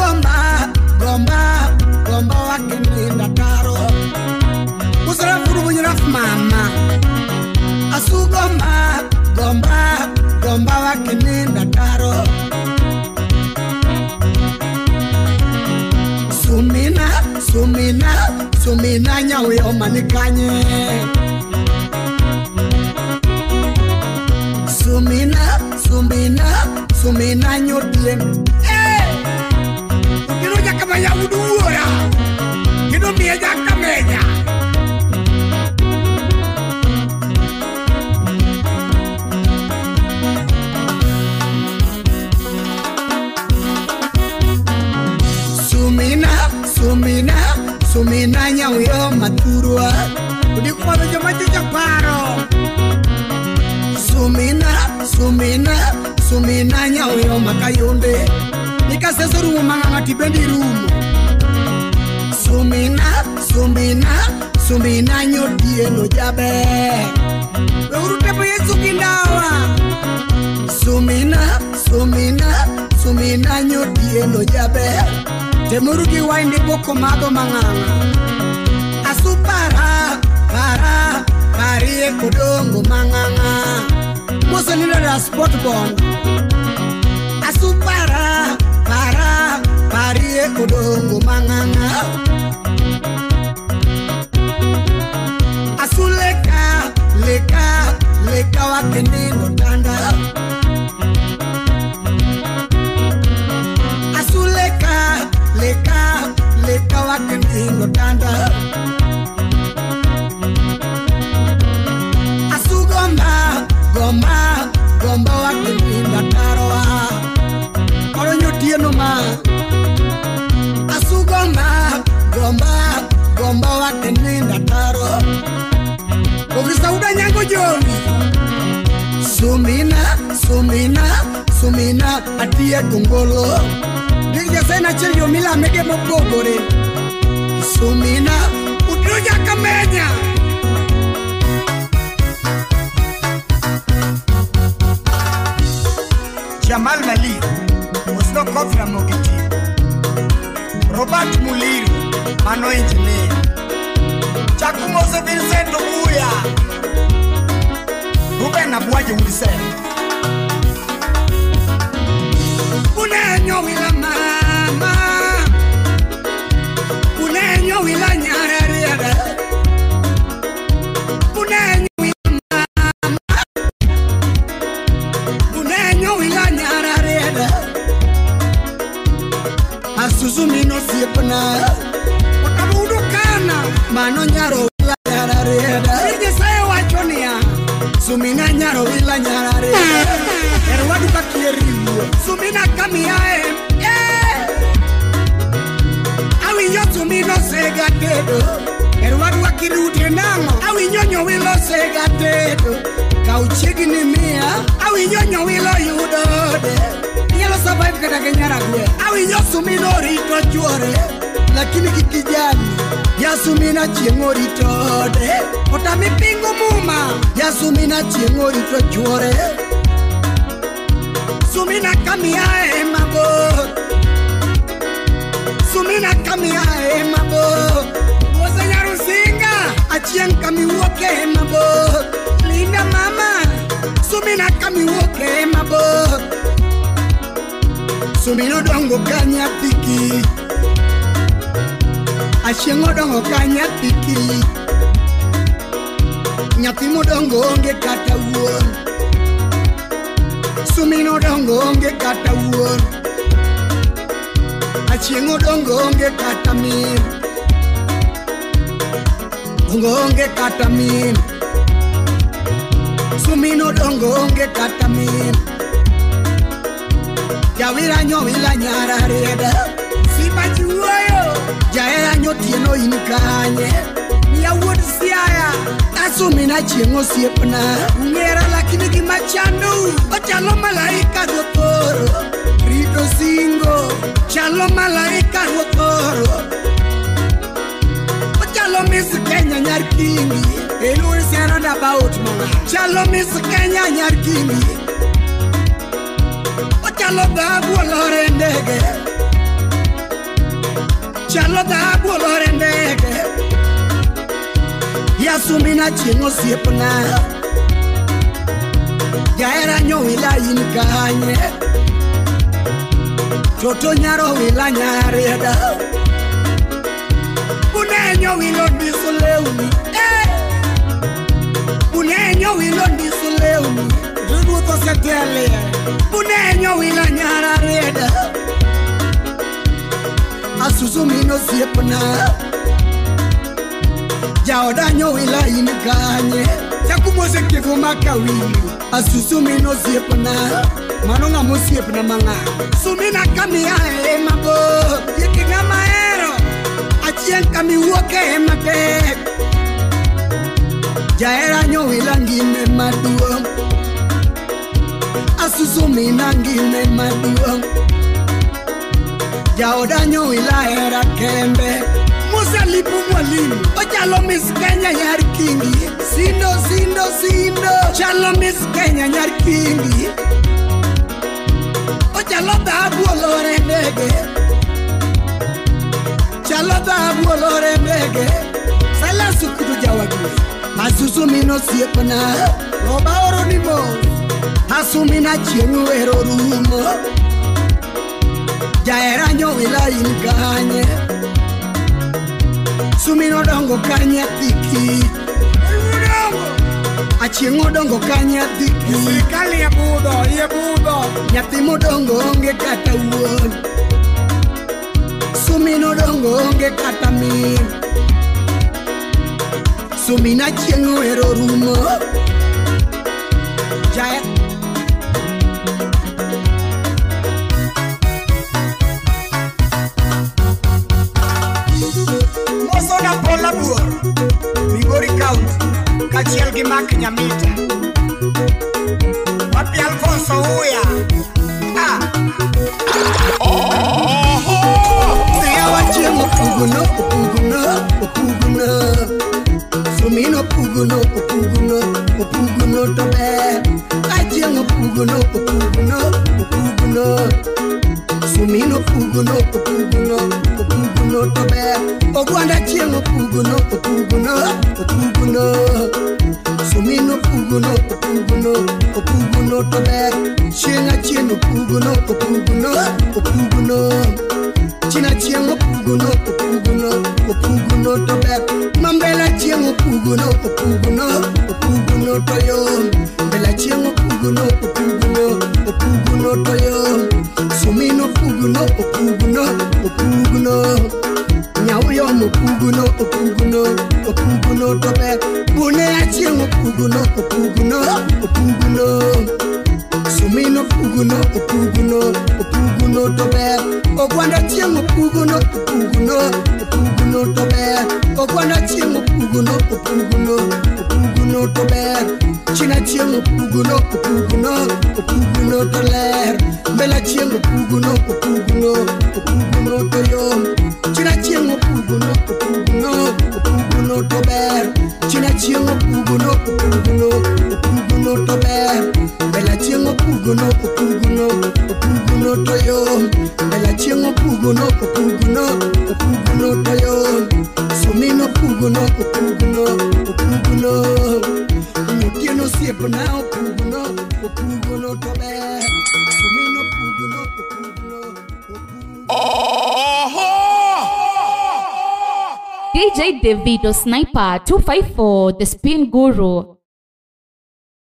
wakeninda taro. Sumina, sumina, sumina nyawe omanikanye. Sumina, sumina, sumina nyotien. Eh! Ukiro jakama ya uduora. Kino miye jakamenya. Sumina, sumina, sumina nyawe maturwa. Udikwalo joma paro. Sumina, sumina, sumina nyawe makayonde. Nikaseso rumo manganga tibendi rumo. Sumina, sumina, sumina nyotieno jabe. Weuru tepo Yesu kindawa. Sumina, sumina, sumina nyotieno jabe. Temuru gi wainde boko mago manganga. Asupara, para, parie kodongo manganga. Musa nilo la sport bond. Asupara, para, parie kodongo manganga. Asuleka, leka, leka wakenendo tanda. Asuleka, leka, leka wakenendo tanda. Asugomba, gomba, gomba wakeninda taroa. Oronyo tieno ma. Asugomba, gomba, gomba wakeninda taro. Okisauda nyango jomi. Sumina, sumina, sumina atie gongolo. Nige sena chelyo mila mege mopogore. Sumina, uduja kamenya. Jamal Mali was no Kofra Mogiti. Robert Muliru, mano engineer. Chakumose Vincent Obuya. Ruben Abuaje Wilson. Unenyo wila mama. Unenyo wila nyarariada. Unenyo wila mama. Unenyo wila nyarariada. Asuzumi no siepna. Otabudukana mano nyaro wila nyarariada. Nyesaye wachonia. Sumina nyaro wila nyarariada. Erwadu kakieriwo. Sumina kamiae. Eh! Awinyo sumino sega tedo. Erwadu akirudie nango. Awinyo nyowilo sega tedo. Kauchigni mia. Awinyo nyowilo yudode. Inyalo survive kata kenyaragwe. Awinyo sumino rito chuore. Lakini kikijani. Yasumina chieng' oritode. Otami pingo muma. Yasumina chieng' orito chuore. Sumina kamiae mabor. Sumina kamiae mabor. Mose nyarusinga. Achieng' kamiwuoke mabor. Linda mama. Sumina kamiwuoke mabor. Sumina odongo ka nyathiki. Achieng' odongo ka nyathiki. Nyathi modongo onge kata wuon. Sumina odongo onge kata wuon. Achieng' odongo onge kata min. Dongo onge kata min. Sumina odongo onge kata min. Jawira nyowila nyararieda. Simba chiwuoyo. Jaera nyotieno in kanye. Yawuod Siaya. Asumina chieng' osiepna. Ung'era lakini gima chandou. Ochalo malaika ruoth. Rito singo. Chalo malaika ruoth. Ochalo Miss Kenya nyar Kingi. Elur siana about mama. Chalo Miss Kenya nyar Kingi. Ochalo dhahabu olore ndege. Chalo dhahabu olore ndege. Yasumina chieng' osiepna. Jahera nyowila in kanye. Toto nyaro wila nyareda. Bunenyo wilo ndiso lewni. Bunenyo wilo ndiso lewni. Ruto setele. Bunenyo wila nyarareda. Asusu mino siepna. Jaoda nyowila in kanye. Chakumose kifuma kawili. Asusu mino siepna. Mano ng'ama osiepna mang'a. Sumina kamiya e mabor. Yeki ng'ama hero. Achien kamiwuoke e matek. Jahera nyowila ngime maduong'. Asusu mina ngime maduong'. Jaoda nyowila hera kembe. Musa lipu mwalimu. Ochalo Miss Kenya nyar Kingi. Sindo sindo sindo. Chalo Miss Kenya nyar Kingi. Chalo dhahabu olore ndege. Chalo dhahabu olore ndege. Sala sukutu jawagwe. Asusu mino siepna. Roba oro ni mos. Asumina chieng' wero rumo. Jahera nyowila in kanye. Sumino dongo ka nyathi kich. Achieng' odongo ka nyathi kich. Sirikal iye budho, iye budho. Nyathi modongo onge kata wuon. Sumino dongo onge kata min. Sumina chieng' wero rumo. Jahera Mosona Paul Abuor, Migori County, kaachiel gi Mark Nyamita. Wapi Alfonso Uya. Yawa chieng' opuguno, opuguno, opuguno. Sumino opuguno, opuguno, opuguno to ber. Achieng' opuguno, opuguno, opuguno. Sumino opuguno, opuguno, opuguno to ber. Ogwanda chieng' opuguno, opuguno, opuguno. Sumino opuguno, opuguno, opuguno to ber. Chieng' achien opuguno, opuguno, opuguno. China chieng' opuguno, opuguno, opuguno to ber. Mambela chieng' opuguno, opuguno, opuguno to yom. Mbela chieng' opuguno, opuguno, opuguno to yom. Sumino opuguno, opuguno, opuguno. Nyauyo opuguno, opuguno, opuguno to ber. Bune achieng' opuguno, opuguno, opuguno. Sumino opuguno, opuguno, opuguno to ber. Ogwanda chieng' opuguno, opuguno, opuguno to ber. Ogwanda chieng' opuguno, opuguno, opuguno to ber. China chieng' opuguno, opuguno, opuguno to ler. Mbela chieng' opuguno, opuguno, opuguno to yom. China chieng' opuguno, opuguno, opuguno to ber. China chieng' opuguno, opuguno, opuguno to ber. Mbela chieng' opuguno, opuguno, opuguno to yom. Mbela chieng' opuguno, opuguno, opuguno to yom. Sumino opuguno, opuguno, opuguno. Otieno osiepna opuguno, opuguno to ber. Sumino opuguno, opuguno, opuguno. DJ Davido Sniper 254, the Spin Guru.